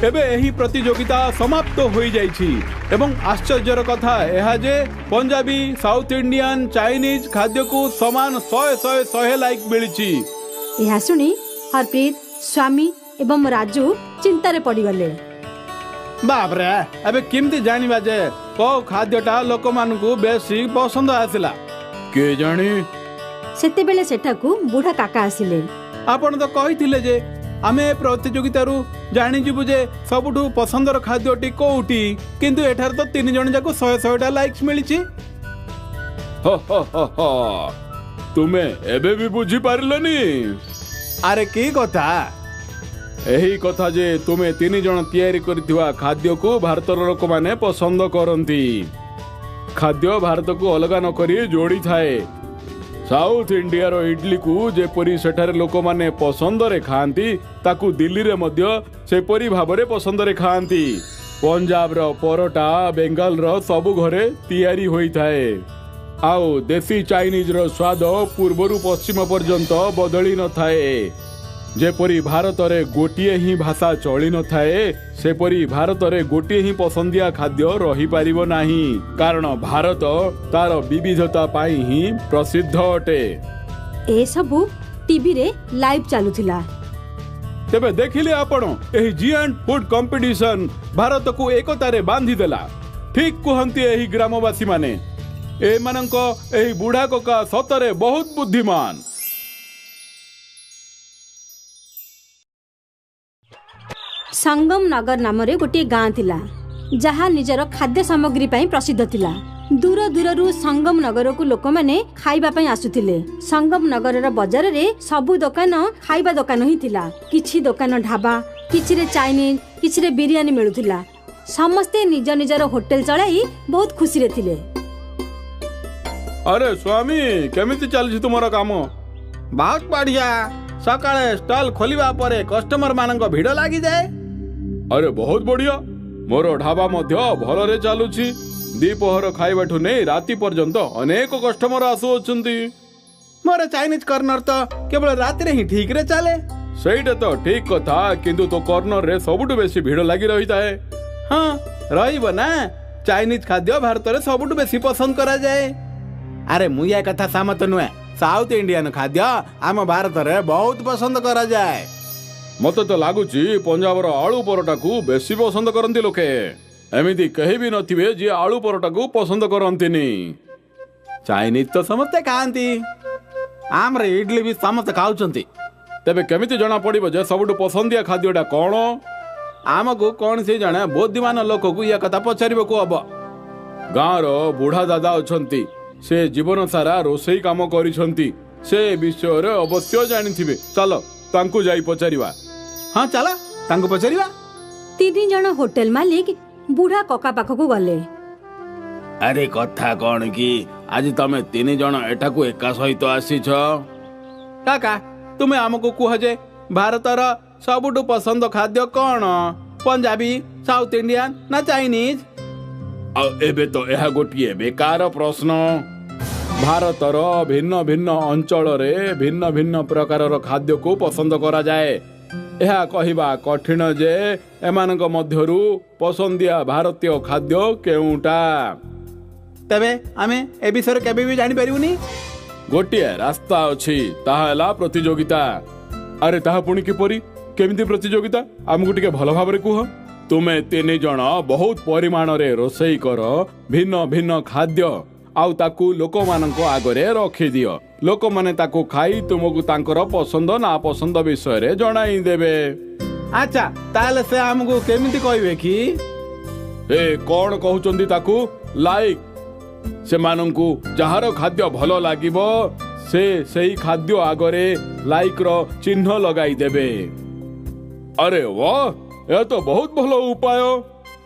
ଏବେ ଏହି ପ୍ରତିଯୋଗିତା ସମାପ୍ତ ହୋଇଯାଇଛି ଏବଂ ଆଶ୍ଚର୍ଯ୍ୟର କଥା ଏହା ଯେ ପଞ୍ଜାବୀ, ସାଉଥ ଇଣ୍ଡିଆନ, ଚାଇନିଜ ଖାଦ୍ୟକୁ ସମାନ 100 100 100 ଲାଇକ୍ ମିଳିଛି। ଏହା ଶୁଣି ହରପ୍ରୀତ, ସ୍ୱାମୀ ଏବଂ ରାଜୁ ଚିନ୍ତାରେ ପଡ଼ିଗଲେ। ବାପରେ, ଏବେ କେମିତି ଜାଣିବା ଯେ କୋଉ ଖାଦ୍ୟଟା ଲୋକମାନଙ୍କୁ ବେଶୀ ପସନ୍ଦ ଆସିଲା? କେଜାଣି। ସେତେବେଳେ ସେଠାକୁ ବୁଢା କାକା ଆସିଲେ। ଆପଣ ତ କହିଥିଲେ ଯେ ଆମେ ଏ ପ୍ରତିଯୋଗିତାରୁ ଜାଣିଯିବୁ ଯେ ସବୁଠୁ ପସନ୍ଦର ଖାଦ୍ୟଟି କୋଉଠି। କିନ୍ତୁ ଏଠାରେ ତ 3 ଜଣ ଯାକୁ 100 100ଟା ଲାଇକ୍ସ ମିଳିଛି। ତୁମେ ଏବେ ବି ବୁଝିପାରିଲନି? ଆରେ କି କଥା? ଏହି କଥା ଯେ ତୁମେ 3 ଜଣ ତିଆରି କରିଥିବା ଖାଦ୍ୟକୁ ଭାରତର ଲୋକମାନେ ପସନ୍ଦ କରନ୍ତି। ଖାଦ୍ୟ ଭାରତକୁ ଅଲଗା ନ କରି ଯୋଡ଼ିଥାଏ। ସାଉଥ ଇଣ୍ଡିଆର ଇଡଲିକୁ ଯେପରି ସେଠାରେ ଲୋକମାନେ ପସନ୍ଦରେ ଖାଆନ୍ତି, ତାକୁ ଦିଲ୍ଲୀରେ ମଧ୍ୟ ସେପରି ଭାବରେ ପସନ୍ଦରେ ଖାଆନ୍ତି। ପଞ୍ଜାବର ପରଟା ବେଙ୍ଗାଲର ସବୁ ଘରେ ତିଆରି ହୋଇଥାଏ। ଆଉ ଦେଶୀ ଚାଇନିଜର ସ୍ୱାଦ ପୂର୍ବରୁ ପଶ୍ଚିମ ପର୍ଯ୍ୟନ୍ତ ବଦଳି ନଥାଏ। ଯେପରି ଭାରତରେ ଗୋଟିଏ ହିଁ ଭାଷା ଚଳି ନଥାଏ, ସେପରି ଭାରତରେ ଗୋଟିଏ ହିଁ ପସନ୍ଦିଆ ଖାଦ୍ୟ ରହିପାରିବ ନାହିଁ, କାରଣ ଭାରତ ତାର ବିବିଧତା ପାଇଁ ହିଁ ପ୍ରସିଦ୍ଧ ଅଟେ। ଏସବୁ ଟିଭିରେ ଲାଇଭ୍ ଚାଲୁଥିଲା। ତେବେ ଦେଖିଲେ ଆପଣ, ଏହି ଜିଆଣ୍ଟ ଫୁଡ୍ କମ୍ପିଟିସନ ଭାରତକୁ ଏକତାରେ ବାନ୍ଧିଦେଲା। ଠିକ୍ କୁହନ୍ତି ଏହି ଗ୍ରାମବାସୀମାନେ, ଏମାନଙ୍କ ଏହି ବୁଢ଼ା କକା ସତରେ ବହୁତ ବୁଦ୍ଧିମାନ। ସଙ୍ଗମ ନଗର ନାମରେ ଗୋଟିଏ ଗାଁ ଥିଲା, ଯାହା ନିଜର ଖାଦ୍ୟ ସାମଗ୍ରୀ ପାଇଁ ପ୍ରସିଦ୍ଧ ଥିଲା। ଦୂର ଦୂରରୁ ସଙ୍ଗମ ନଗରକୁ ଲୋକମାନେ ଖାଇବା ପାଇଁ ଆସୁଥିଲେ। ସଙ୍ଗମ ନଗରର ବଜାରରେ ସବୁ ଦୋକାନ ଖାଇବା ଦୋକାନ ହିଁ ଥିଲା। କିଛି ଦୋକାନ ଢାବା, କିଛିରେ ଚାଇନିଜ, କିଛିରେ ବିରିୟାନୀ ମିଳୁଥିଲା। ସମସ୍ତେ ନିଜ ନିଜର ହୋଟେଲ ଚଳାଇ ବହୁତ ଖୁସିରେ ଥିଲେ। ଆରେ ସ୍ୱାମୀ, କେମିତି ଚାଲିଛି ତୁମର କାମ? ବହୁତ ବଢିଆ। ସକାଳେ ଷ୍ଟଲ ଖୋଲିବା ପରେ କଷ୍ଟମର ମାନଙ୍କ ଭିଡ଼ ଲାଗିଯାଏ। ଆରେ ବହୁତ ବଢିଆ। ମୋର ଢାବା ମଧ୍ୟ ଭଲରେ ଚାଲୁଛି। ଦ୍ୱିପହର ଖାଇବାଠୁ ନେଇ ରାତି ପର୍ଯ୍ୟନ୍ତ ଅନେକ କଷ୍ଟମର ଆସୁଅଛନ୍ତି। ମୋର ଚାଇନିଜ କର୍ଣ୍ଣର ତ କେବଳ ରାତିରେ ହିଁ ଠିକରେ ଚାଲେ। ସେଇଟା ତ ଠିକ କଥା, କିନ୍ତୁ ତୋ କର୍ଣ୍ଣରରେ ସବୁଠୁ ବେଶୀ ଭିଡ଼ ଲାଗି ରହିଥାଏ। ହଁ, ରହିବ ନା। ଚାଇନିଜ ଖାଦ୍ୟ ଭାରତରେ ସବୁଠୁ ବେଶୀ ପସନ୍ଦ କରାଯାଏ। ଆରେ ମୁଁ ଏ କଥା ସହମତ ନୁହେଁ। ସାଉଥ ଇଣ୍ଡିଆନ ଖାଦ୍ୟ ଆମ ଭାରତରେ ବହୁତ ପସନ୍ଦ କରାଯାଏ। ମତେ ତ ଲାଗୁଛି ପଞ୍ଜାବର ଆଳୁ ପରଟାକୁ ବେଶୀ ପସନ୍ଦ କରନ୍ତି ଲୋକେ। ଏମିତି କେହି ବି ନଥିବେ ଯିଏ ଆଳୁ ପରଟାକୁ ପସନ୍ଦ କରନ୍ତିନି। ଚାଇନିଜ ତ ସମସ୍ତେ ଖାଆନ୍ତି, ଆମର ଇଡଲି ବି ସମସ୍ତେ ଖାଉଛନ୍ତି। ତେବେ କେମିତି ଜଣା ପଡ଼ିବ ଯେ ସବୁଠୁ ପସନ୍ଦିଆ ଖାଦ୍ୟଟା କ'ଣ? ଆମକୁ କୌଣସି ଜଣେ ବୁଦ୍ଧିମାନ ଲୋକକୁ ଇଏ କଥା ପଚାରିବାକୁ ହବ। ଗାଁର ବୁଢ଼ା ଦାଦା ଅଛନ୍ତି, ସେ ଜୀବନ ସାରା ରୋଷେଇ କାମ କରିଛନ୍ତି, ସେ ବିଷୟରେ ଅବଶ୍ୟ ଜାଣିଥିବେ। ଚାଲ ତାଙ୍କୁ ଯାଇ ପଚାରିବା। ହଁ ଚାଲ ତାଙ୍କୁ ପଚାରିବା। 3 ଜଣ ହୋଟେଲ ମାଲିକ ବୁଢ଼ା କକା ପାଖକୁ ଗଲେ। ଆରେ କଥା କଣ କି, ଆଜି ତମେ 3 ଜଣ ଏଠାକୁ ଏକା ସହିତ ଆସିଛ? କାକା, ତୁମେ ଆମକୁ କୁହ ଯେ ଭାରତର ସବୁଠୁ ପସନ୍ଦ ଖାଦ୍ୟ କଣ? ପଞ୍ଜାବୀ, ସାଉଥ ଇଣ୍ଡିଆନ ନା ଚାଇନିଜ? ଆଉ ଏବେ ତ ଏହା ଗୋଟିଏ ବେକାର ପ୍ରଶ୍ନ। ଭାରତର ଭିନ୍ନ ଭିନ୍ନ ଅଞ୍ଚଳରେ ଭିନ୍ନ ଭିନ୍ନ ପ୍ରକାରର ଖାଦ୍ୟକୁ ପସନ୍ଦ କରାଯାଏ। ଏହା କହିବା କଠିନ ଯେ ଏମାନଙ୍କ ମଧ୍ୟରୁ ପସନ୍ଦିଆ ଭାରତୀୟ ଖାଦ୍ୟ କେଉଁଟା। ତେବେ ଆମେ ଏ ବିଷୟରେ କେବେ ବି ଜାଣିପାରିବୁନି। ଗୋଟିଏ ରାସ୍ତା ଅଛି, ତାହା ହେଲା ପ୍ରତିଯୋଗିତା। ଆରେ ତାହା ପୁଣି କିପରି? କେମିତି ପ୍ରତିଯୋଗିତା? ଆମକୁ ଟିକେ ଭଲ ଭାବରେ କୁହ। ତୁମେ 3 ଜଣ ବହୁତ ପରିମାଣରେ ରୋଷେଇ କର ଭିନ୍ନ ଭିନ୍ନ ଖାଦ୍ୟ, ଆଉ ତାକୁ ଲୋକମାନଙ୍କ ଆଗରେ ରଖିଦିଅ। ଲୋକମାନେ ତାକୁ ଖାଇ ତୁମକୁ ତାଙ୍କର ପସନ୍ଦ ନାପସନ୍ଦ ବିଷୟରେ ଜଣାଇ ଦେବେ। ଆଚ୍ଛା, ତାହେଲେ ସେ ଆମକୁ କେମିତି କହିବେ କି? ଏ କଣ କହୁଛନ୍ତି ତାକୁ ଲାଇକ୍। ସେମାନଙ୍କୁ ଯାହାର ଖାଦ୍ୟ ଭଲ ଲାଗିବ ସେ ସେଇ ଖାଦ୍ୟ ଆଗରେ ଲାଇକ୍ର ଚିହ୍ନ ଲଗାଇ ଦେବେ। ଆରେ ୱାହ, ଏହା ତ ବହୁତ ଭଲ ଉପାୟ।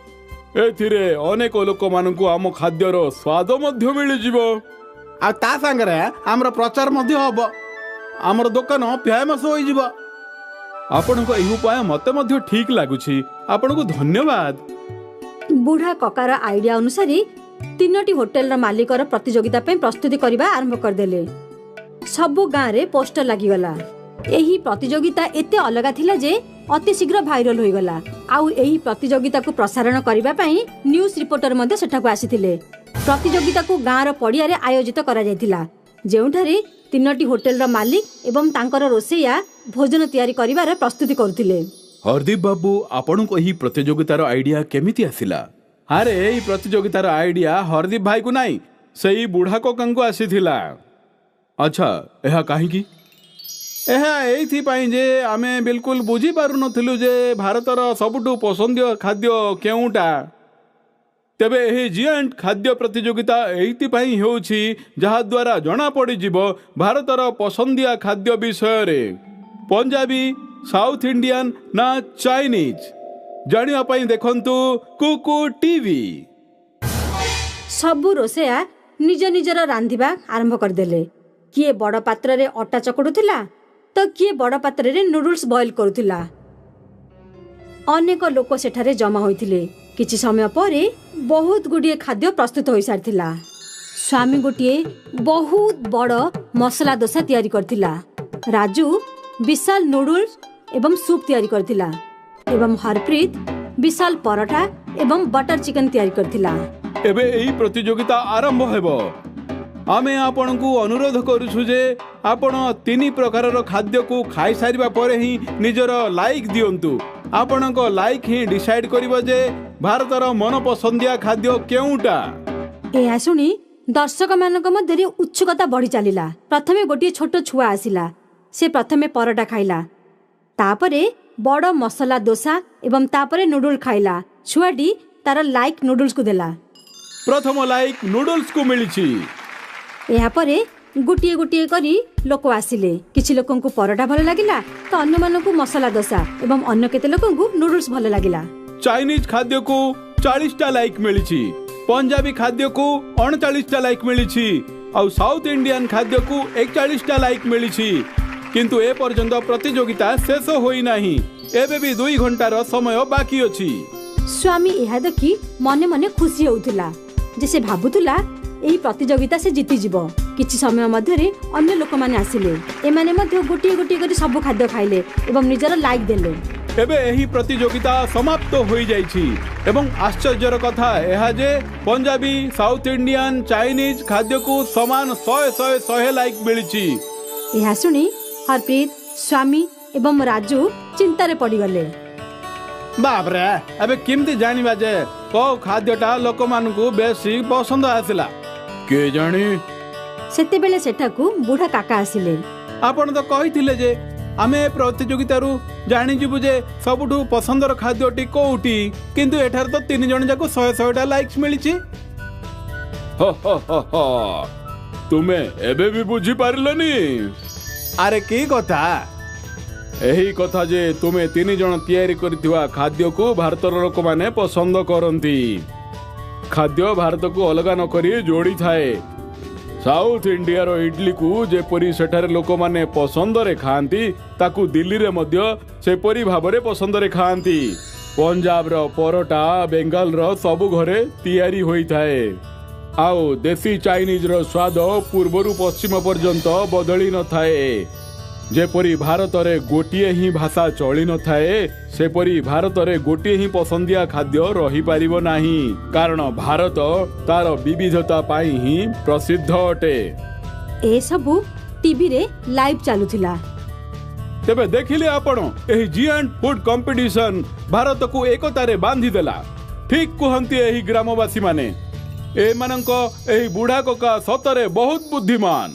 ଏଥିରେ ଅନେକ ଲୋକମାନଙ୍କୁ ଆମ ଖାଦ୍ୟର ସ୍ୱାଦ ମଧ୍ୟ ମିଳିଯିବ, ଆଉ ତା ସାଙ୍ଗରେ ଆମର ପ୍ରଚାର ମଧ୍ୟ ହବ। ଆମର ଦୋକାନ ଫେମସ୍ ହୋଇଯିବ। ଆପଣଙ୍କ ଏହି ଉପାୟ ମତେ ମଧ୍ୟ ଠିକ ଲାଗୁଛି। ଆପଣଙ୍କୁ ଧନ୍ୟବାଦ। ବୁଢ଼ା କକାର ଆଇଡିଆ ଅନୁସାରେ 3ଟି ହୋଟେଲର ମାଲିକର ପ୍ରତିଯୋଗିତା ପାଇଁ ପ୍ରସ୍ତୁତି କରିବା ଆରମ୍ଭ କରିଦେଲେ। ସବୁ ଗାଁରେ ପୋଷ୍ଟର ଲାଗିଗଲା। ଏହି ପ୍ରତିଯୋଗିତା ଏତେ ଅଲଗା ଥିଲା ଯେ ଅତି ଶୀଘ୍ର ଭାଇରାଲ ହୋଇଗଲା। ଆଉ ଏହି ପ୍ରତିଯୋଗିତାକୁ ପ୍ରସାରଣ କରିବା ପାଇଁ ନ୍ୟୁଜ୍ ରିପୋର୍ଟର ମଧ୍ୟ ସେଠାକୁ ଆସିଥିଲେ। ପ୍ରତିଯୋଗିତାକୁ ଗାଁର ପଡ଼ିଆରେ ଆୟୋଜିତ କରାଯାଇଥିଲା, ଯେଉଁଠାରେ 3ଟି ହୋଟେଲର ମାଲିକ ଏବଂ ତାଙ୍କର ରୋଷେଇଆ ଭୋଜନ ତିଆରି କରିବାର ପ୍ରସ୍ତୁତି କରୁଥିଲେ। ହରଦୀପ ବାବୁ, ଆପଣଙ୍କୁ ଏହି ପ୍ରତିଯୋଗିତାର ଆଇଡିଆ କେମିତି ଆସିଲା? ଆରେ ଏଇ ପ୍ରତିଯୋଗିତାର ଆଇଡିଆ ହରଦୀପ ଭାଇକୁ ନାହିଁ, ସେଇ ବୁଢ଼ା କକାଙ୍କୁ ଆସିଥିଲା। ଆଚ୍ଛା, ଏହା କାହିଁକି? ଏହା ଏଇଥିପାଇଁ ଯେ ଆମେ ବିଲକୁଲ ବୁଝିପାରୁନଥିଲୁ ଯେ ଭାରତର ସବୁଠୁ ପସନ୍ଦୀୟ ଖାଦ୍ୟ କେଉଁଟା। ତେବେ ଏହି ଜିଆଣ୍ଟ ଖାଦ୍ୟ ପ୍ରତିଯୋଗିତା ଏଇଥିପାଇଁ ହେଉଛି ଯାହାଦ୍ୱାରା ଜଣାପଡ଼ିଯିବ ଭାରତର ପସନ୍ଦିଆ ଖାଦ୍ୟ ବିଷୟରେ। ପଞ୍ଜାବୀ, ସାଉଥ ଇଣ୍ଡିଆନ ନା ଚାଇନିଜ, ଜାଣିବା ପାଇଁ ଦେଖନ୍ତୁ କୁକୁ ଟିଭି। ସବୁ ରୋଷେୟା ନିଜ ନିଜର ରାନ୍ଧିବା ଆରମ୍ଭ କରିଦେଲେ। କିଏ ବଡ଼ ପାତ୍ରରେ ଅଟା ଚକଟୁଥିଲା ତ କିଏ ବଡ଼ ପାତ୍ରରେ ନୁଡୁଲ୍ସ ବଏଲ୍ କରୁଥିଲା। ଅନେକ ଲୋକ ସେଠାରେ ଜମା ହୋଇଥିଲେ। କିଛି ସମୟ ପରେ ବହୁତ ଗୁଡ଼ିଏ ଖାଦ୍ୟ ପ୍ରସ୍ତୁତ ହୋଇସାରିଥିଲା। ସ୍ୱାମୀ ଗୋଟିଏ ବହୁତ ବଡ଼ ମସଲା ଦୋସା ତିଆରି କରିଥିଲା। ରାଜୁ ବିଶାଲ ନୁଡୁଲ୍ସ ଏବଂ ସୁପ୍ ତିଆରି କରିଥିଲା ଏବଂ ହରପ୍ରୀତ ବିଶାଲ ପରଠା ଏବଂ ବଟର ଚିକେନ ତିଆରି କରିଥିଲା। ଏବେ ଏହି ପ୍ରତିଯୋଗିତା ଆରମ୍ଭ ହେବ। ଆମେ ଆପଣଙ୍କୁ ଅନୁରୋଧ କରୁଛୁ ଯେ ଆପଣ 3 ପ୍ରକାରର ଖାଦ୍ୟକୁ ଖାଇସାରିବା ପରେ ହିଁ ନିଜର ଲାଇକ୍ ଦିଅନ୍ତୁ। ଆପଣଙ୍କ ଲାଇକ୍ ହିଁ ଡିସାଇଡ୍ କରିବ ଯେ ଭାରତର ମନପସନ୍ଦିଆ ଖାଦ୍ୟ କେଉଁଟା। ଏହା ଶୁଣି ଦର୍ଶକମାନଙ୍କ ମଧ୍ୟରେ ଉତ୍ସୁକତା ବଢ଼ି ଚାଲିଲା। ପ୍ରଥମେ ଗୋଟିଏ ଛୋଟ ଛୁଆ ଆସିଲା। ସେ ପ୍ରଥମେ ପରଟା ଖାଇଲା, ତାପରେ ବଡ଼ ମସଲା ଦୋସା ଏବଂ ତାପରେ ନୁଡୁଲ ଖାଇଲା। ଛୁଆଟି ତାର ଲାଇକ୍ ନୁଡୁଲ୍ସକୁ ଦେଲା। ପ୍ରଥମ ଲାଇକ୍ ନୁଡୁଲ୍ସକୁ ମିଳିଛି। ଏହାପରେ ଗୋଟିଏ ଗୋଟିଏ କରି ଲୋକ ଆସିଲେ। କିଛି ଲୋକଙ୍କୁ ପରଟା ଭଲ ଲାଗିଲା ତ ଅନ୍ୟମାନଙ୍କୁ ମସଲା ଦୋସା ଏବଂ ଅନ୍ୟ କେତେ ଲୋକଙ୍କୁ ନୁଡୁଲ୍ସ ଭଲ ଲାଗିଲା। ଚାଇନିଜ ଖାଦ୍ୟକୁ 40ଟା ଲାଇକ୍ ମିଳିଛି, ପଞ୍ଜାବୀ ଖାଦ୍ୟକୁ 39ଟା ଲାଇକ୍ ମିଳିଛି ଆଉ ସାଉଥ ଇଣ୍ଡିଆନ ଖାଦ୍ୟକୁ 41ଟା ଲାଇକ୍ ମିଳିଛି। କିନ୍ତୁ ଏପର୍ଯ୍ୟନ୍ତ ପ୍ରତିଯୋଗିତା ଶେଷ ହୋଇନାହିଁ। ଏବେ ବି 2 ଘଣ୍ଟାର ସମୟ ବାକି ଅଛି। ସ୍ୱାମୀ ଏହା ଦେଖି ମନେ ମନେ ଖୁସି ହେଉଥିଲା ଯେ ସେ ଭାବୁଥିଲା ଏହି ପ୍ରତିଯୋଗିତା ସେ ଜିତିଯିବ। କିଛି ସମୟ ମଧ୍ୟରେ ଅନ୍ୟ ଲୋକମାନେ ଆସିଲେ। ଏମାନେ ମଧ୍ୟ ଗୋଟିଏ ଗୋଟିଏ କରି ସବୁ ଖାଦ୍ୟ ଖାଇଲେ ଏବଂ ନିଜର ଲାଇକ୍ ଦେଲେ। ଏବେ ଏହି ପ୍ରତିଯୋଗିତା ସମାପ୍ତ ହୋଇଯାଇଛି ଏବଂ ଆଶ୍ଚର୍ଯ୍ୟର କଥା ଏହା ଯେ ପଞ୍ଜାବୀ, ସାଉଥ ଇଣ୍ଡିଆନ, ଚାଇନିଜ ଖାଦ୍ୟକୁ ସମାନ 100 100 100 ଲାଇକ୍ ମିଳିଛି। ଏହା ଶୁଣି ହରପ୍ରୀତ, ସ୍ୱାମୀ ଏବଂ ରାଜୁ ଚିନ୍ତାରେ ପଡ଼ିଗଲେ। ବାପରେ, ଏବେ କେମିତି ଜାଣିବା ଯେ କୋଉ ଖାଦ୍ୟଟା ଲୋକମାନଙ୍କୁ ବେଶୀ ପସନ୍ଦ ଆସିଲା? କେଜାଣି। ସେତେବେଳେ ସେଠାକୁ ବୁଢ଼ା କାକା ଆସିଲେ। ଆପଣ ତ କହିଥିଲେ ଯେ ଆମେ ପ୍ରତିଯୋଗିତାରୁ ଜାଣିଯିବୁ ଯେ ସବୁଠୁ ପସନ୍ଦର ଖାଦ୍ୟଟି କୋଉଟି, କିନ୍ତୁ ଏଠାରେ ତ 3 ଜଣ ଯାକୁ 100 100ଟା ଲାଇକ୍ସ ମିଳିଛି। ତୁମେ ଏବେ ବି ବୁଝିପାରିଲନି? ଆରେ କି କଥା? ଏହି କଥା ଯେ ତୁମେ 3 ଜଣ ତିଆରି କରିଥିବା ଖାଦ୍ୟକୁ ଭାରତର ଲୋକମାନେ ପସନ୍ଦ କରନ୍ତି। ଖାଦ୍ୟ ଭାରତକୁ ଅଲଗା ନ କରି ଯୋଡ଼ିଥାଏ। ସାଉଥ ଇଣ୍ଡିଆର ଇଡଲିକୁ ଯେପରି ସେଠାରେ ଲୋକମାନେ ପସନ୍ଦରେ ଖାଆନ୍ତି, ତାକୁ ଦିଲ୍ଲୀରେ ମଧ୍ୟ ସେପରି ଭାବରେ ପସନ୍ଦରେ ଖାଆନ୍ତି। ପଞ୍ଜାବର ପରଟା ବେଙ୍ଗାଲର ସବୁ ଘରେ ତିଆରି ହୋଇଥାଏ। ଆଉ ଦେଶୀ ଚାଇନିଜର ସ୍ୱାଦ ପୂର୍ବରୁ ପଶ୍ଚିମ ପର୍ଯ୍ୟନ୍ତ ବଦଳି ନଥାଏ। ଯେପରି ଭାରତରେ ଗୋଟିଏ ହିଁ ଭାଷା ଚଳି ନଥାଏ, ସେପରି ଭାରତରେ ଗୋଟିଏ ହିଁ ପସନ୍ଦିଆ ଖାଦ୍ୟ ରହିପାରିବ ନାହିଁ, କାରଣ ଭାରତ ତାର ବିବିଧତା ପାଇଁ ହିଁ ପ୍ରସିଦ୍ଧ ଅଟେ। ଏସବୁ ଟିଭିରେ ଲାଇଭ୍ ଚାଲୁଥିଲା। ତେବେ ଦେଖିଲେ ଆପଣ, ଏହି ଜିଆଣ୍ଟ ଫୁଡ୍ କମ୍ପିଟିସନ ଭାରତକୁ ଏକତାରେ ବାନ୍ଧିଦେଲା। ଠିକ୍ କୁହନ୍ତି ଏହି ଗ୍ରାମବାସୀମାନେ, ଏମାନଙ୍କ ଏହି ବୁଢ଼ା କକା ସତରେ ବହୁତ ବୁଦ୍ଧିମାନ।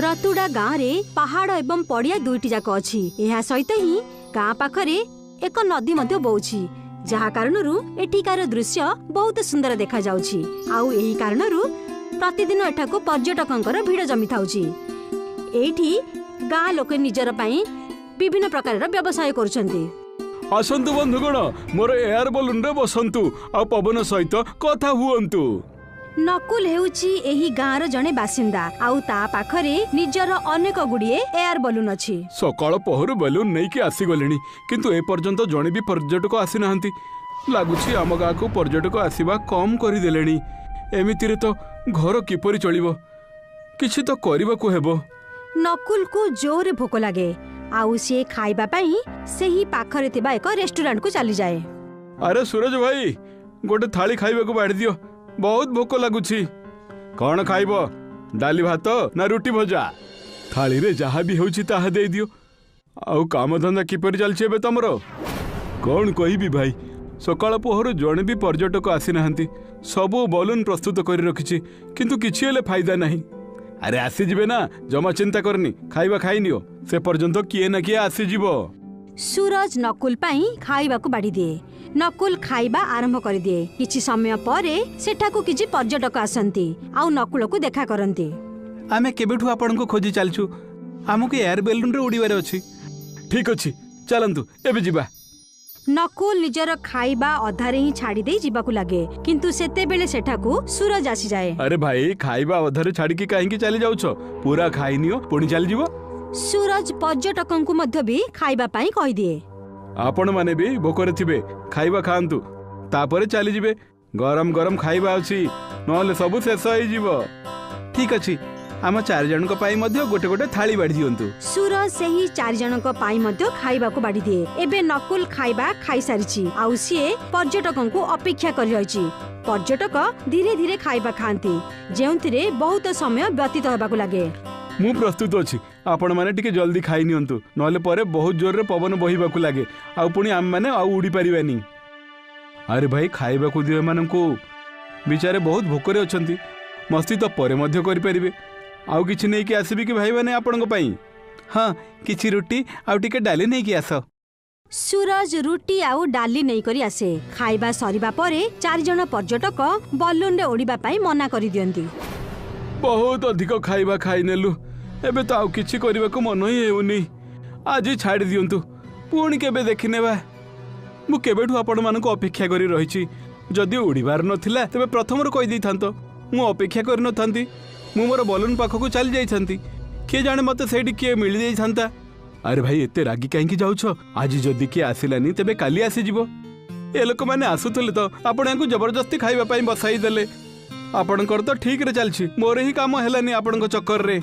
ରତୁଡା ଗାଁରେ ପାହାଡ଼ ଏବଂ ପଡ଼ିଆ ଦୁଇଟି ଯାକ ଅଛି। ଏହା ସହିତ ହିଁ ଗାଁ ପାଖରେ ଏକ ନଦୀ ମଧ୍ୟ ବହୁଛି, ଯାହା କାରଣରୁ ଏଠିକାର ଦୃଶ୍ୟ ବହୁତ ସୁନ୍ଦର ଦେଖାଯାଉଛି। ଆଉ ଏହି କାରଣରୁ ପ୍ରତିଦିନ ଏଠାକୁ ପର୍ଯ୍ୟଟକଙ୍କର ଭିଡ଼ ଜମିଥାଉଛି। ଏଇଠି ଗାଁ ଲୋକେ ନିଜର ପାଇଁ ବିଭିନ୍ନ ପ୍ରକାରର ବ୍ୟବସାୟ କରୁଛନ୍ତି। ଆସନ୍ତୁ ବନ୍ଧୁଗଣ, ମୋର ଏୟାର ବଲୁନରେ ବସନ୍ତୁ ଆଉ ପବନ ସହିତ କଥା ହୁଅନ୍ତୁ। ନକୁଲ ହେଉଛି ଏହି ଗାଁର ଜଣେ ବାସିନ୍ଦା ଆଉ ତା ପାଖରେ ନିଜର ଅନେକ ଗୁଡ଼ିଏ ଏୟାର ବଲୁନ ଅଛି। ସକାଳ ପହରୁ ବେଲୁନ ନେଇକି ଆସିଗଲେଣି, କିନ୍ତୁ ଏପର୍ଯ୍ୟନ୍ତ ଜଣେ ବି ପର୍ଯ୍ୟଟକ ଆସିନାହାନ୍ତି। ଲାଗୁଛି ଆମ ଗାଁକୁ ପର୍ଯ୍ୟଟକ ଆସିବା କମ୍ କରିଦେଲେଣି। ଏମିତିରେ ତ ଘର କିପରି ଚଳିବ? କିଛି ତ କରିବାକୁ ହେବ। ନକୁଲକୁ ଜୋରରେ ଭୋକ ଲାଗେ ଆଉ ସିଏ ଖାଇବା ପାଇଁ ସେହି ପାଖରେ ଥିବା ଏକ ରେଷ୍ଟୁରାଣ୍ଟକୁ ଚାଲିଯାଏ। ଆରେ ସୁରଜ ଭାଇ, ଗୋଟେ ଥାଳି ଖାଇବାକୁ ବାଢ଼ି ଦିଅ, ବହୁତ ଭୋକ ଲାଗୁଛି। କ'ଣ ଖାଇବ, ଡାଲି ଭାତ ନା ରୁଟି ଭଜା? ଥାଳିରେ ଯାହା ବି ହେଉଛି ତାହା ଦେଇଦିଅ। ଆଉ କାମଧନ୍ଦା କିପରି ଚାଲିଛି ଏବେ ତମର? କ'ଣ କହିବି ଭାଇ, ସକାଳ ପହରୁ ଜଣେ ବି ପର୍ଯ୍ୟଟକ ଆସିନାହାନ୍ତି। ସବୁ ବଲୁନ୍ ପ୍ରସ୍ତୁତ କରି ରଖିଛି, କିନ୍ତୁ କିଛି ହେଲେ ଫାଇଦା ନାହିଁ। ଆରେ ଆସିଯିବେ ନା, ଜମା ଚିନ୍ତା କରନି, ଖାଇବା ଖାଇନିଅ, ସେ ପର୍ଯ୍ୟନ୍ତ କିଏ ନା କିଏ ଆସିଯିବ। ସୁରଜ ନକୁଲ ପାଇଁ ଖାଇବାକୁ ବାଢ଼ିଦିଏ। ନକୁଲ ଖାଇବା ଆରମ୍ଭ କରିଦିଏ। କିଛି ସମୟ ପରେ ସେଠାକୁ କିଛି ପର୍ଯ୍ୟଟକ ଆସନ୍ତି ଆଉ ନକୁଳକୁ ଦେଖା କରନ୍ତି। ଆମେ କେବେଠୁ ଆପଣଙ୍କୁ ଖୋଜି ଚାଲିଛୁ, ଆମକୁ ଏୟାର ବେଲୁନରେ ଉଡ଼ିବାର ଅଛି। ଠିକ ଅଛି, ଚାଲନ୍ତୁ ଏବେ ଯିବା। ନକୁଲ ନିଜର ଖାଇବା ଅଧାରେ ହିଁ ଛାଡ଼ି ଦେଇ ଯିବାକୁ ଲାଗେ, କିନ୍ତୁ ସେତେବେଳେ ସେଠାକୁ ସୁରଜ ଆସିଯାଏ। ଆରେ ଭାଇ, ଖାଇବା ଅଧାରେ ଛାଡ଼ିକି କାହିଁକି ଚାଲି ଯାଉଛ? ପୁରା ଖାଇନିଅ, ପୁଣି ଚାଲିଯିବ। ସୁରଜ ପର୍ଯ୍ୟଟକଙ୍କୁ ମଧ୍ୟ ବି ଖାଇବା ପାଇଁ କହିଦିଏ। ଆପଣମାନେ ବି ଭୋକରେ ଥିବେ, ଖାଇବା ଖାଆନ୍ତୁ, ତାପରେ ଚାଲିଯିବେ। ଗରମ ଗରମ ଖାଇବା ଅଛି, ନହେଲେ ସବୁ ଶେଷ ହେଇଯିବ। ଠିକ ଅଛି, ଆମ ଚାରି ଜଣଙ୍କ ପାଇଁ ମଧ୍ୟ ଗୋଟେ ଗୋଟେ ଥାଳି ବାଢ଼ି ଦିଅନ୍ତୁ। ସୁରଜ ସେହି ଚାରି ଜଣଙ୍କ ପାଇଁ ମଧ୍ୟ ଖାଇବାକୁ ବାଢ଼ିଦିଏ। ଏବେ ନକୁଲ ଖାଇବା ଖାଇସାରିଛି ଆଉ ସିଏ ପର୍ଯ୍ୟଟକଙ୍କୁ ଅପେକ୍ଷା କରି ରହିଛି। ପର୍ଯ୍ୟଟକ ଧୀରେ ଧୀରେ ଖାଇବା ଖାଆନ୍ତି, ଯେଉଁଥିରେ ବହୁତ ସମୟ ବ୍ୟତୀତ ହେବାକୁ ଲାଗେ। ମୁଁ ପ୍ରସ୍ତୁତ ଅଛି, ଆପଣମାନେ ଟିକେ ଜଲ୍ଦି ଖାଇ ନିଅନ୍ତୁ, ନହେଲେ ପରେ ବହୁତ ଜୋରରେ ପବନ ବହିବାକୁ ଲାଗେ ଆଉ ପୁଣି ଆମେମାନେ ଆଉ ଉଡ଼ି ପାରିବାନି। ଆରେ ଭାଇ, ଖାଇବାକୁ ଦିଅ ଏମାନଙ୍କୁ, ବିଚାରେ ବହୁତ ଭୋକରେ ଅଛନ୍ତି। ମସ୍ତି ତ ପରେ ମଧ୍ୟ କରିପାରିବେ। ଆଉ କିଛି ନେଇକି ଆସିବି କି ଭାଇମାନେ ଆପଣଙ୍କ ପାଇଁ? ହଁ, କିଛି ରୁଟି ଆଉ ଟିକେ ଡାଲି ନେଇକି ଆସ। ସୁରଜ ରୁଟି ଆଉ ଡାଲି ନେଇକରି ଆସେ। ଖାଇବା ସରିବା ପରେ ଚାରିଜଣ ପର୍ଯ୍ୟଟକ ବଲୁନରେ ଉଡ଼ିବା ପାଇଁ ମନା କରିଦିଅନ୍ତି। ବହୁତ ଅଧିକ ଖାଇବା ଖାଇନେଲୁ, ଏବେ ତ ଆଉ କିଛି କରିବାକୁ ମନ ହିଁ ହେଉନି। ଆଜି ଛାଡ଼ି ଦିଅନ୍ତୁ, ପୁଣି କେବେ ଦେଖିନେବା। ମୁଁ କେବେଠୁ ଆପଣମାନଙ୍କୁ ଅପେକ୍ଷା କରି ରହିଛି। ଯଦି ଉଡ଼ିବାର ନଥିଲା ତେବେ ପ୍ରଥମରୁ କହିଦେଇଥାନ୍ତ, ମୁଁ ଅପେକ୍ଷା କରିନଥାନ୍ତି। ମୁଁ ମୋର ବଲୁନ୍ ପାଖକୁ ଚାଲି ଯାଇଥାନ୍ତି, କିଏ ଜାଣେ ମୋତେ ସେଇଠି କିଏ ମିଳିଯାଇଥାନ୍ତା। ଆରେ ଭାଇ, ଏତେ ରାଗି କାହିଁକି ଯାଉଛ? ଆଜି ଯଦି କିଏ ଆସିଲାନି ତେବେ କାଲି ଆସିଯିବ। ଏ ଲୋକମାନେ ଆସୁଥିଲେ ତ ଆପଣ ୟାଙ୍କୁ ଜବରଦସ୍ତି ଖାଇବା ପାଇଁ ବସାଇ ଦେଲେ। ଆପଣଙ୍କର ତ ଠିକରେ ଚାଲିଛି, ମୋର ହିଁ କାମ ହେଲାନି ଆପଣଙ୍କ ଚକ୍କରରେ।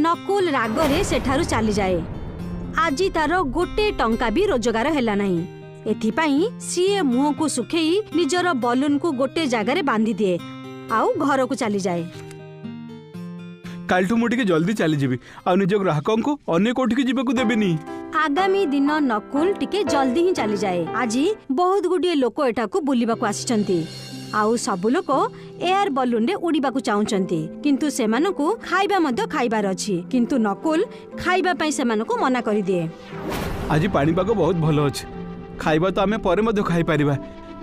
ନକୁଲ ରାଗରେ ସେଠାରୁ ଚାଲିଯାଏ। ଆଜି ତାର ଗୋଟେ ଟଙ୍କା ବି ରୋଜଗାର ହେଲା ନାହିଁ। ଏଥିପାଇଁ ସିଏ ମୁହଁକୁ ଶୁଖେଇ ନିଜର ବଲୁନକୁ ଗୋଟେ ଜାଗାରେ ବାନ୍ଧିଦିଏ ଆଉ ଘରକୁ ଚାଲିଯାଏ। କାଲିଠୁ ମୁଁ ଟିକେ ଜଲ୍ଦି ଚାଲିଯିବି, ଆଉ ନିଜ ଗ୍ରାହକଙ୍କୁ ଅନ୍ୟ କୋଉଠିକି ଯିବାକୁ ଦେବିନି। ଆଗାମୀ ଦିନ ନକୁଲ ଟିକେ ଜଲ୍ଦି ହିଁ ଚାଲିଯାଏ। ଆଜି ବହୁତ ଗୁଡ଼ିଏ ଲୋକ ଏଠାକୁ ବୁଲିବାକୁ ଆସିଛନ୍ତି ଆଉ ସବୁ ଲୋକ ଏୟାର ବଲୁନରେ ଉଡ଼ିବାକୁ ଚାହୁଁଛନ୍ତି, କିନ୍ତୁ ସେମାନଙ୍କୁ ଖାଇବା ମଧ୍ୟ ଖାଇବାର ଅଛି। କିନ୍ତୁ ନକୁଲ ଖାଇବା ପାଇଁ ସେମାନଙ୍କୁ ମନା କରିଦିଏ। ଆଜି ପାଣିପାଗ ବହୁତ ଭଲ ଅଛି, ଖାଇବା ତ ଆମେ ପରେ ମଧ୍ୟ ଖାଇପାରିବା,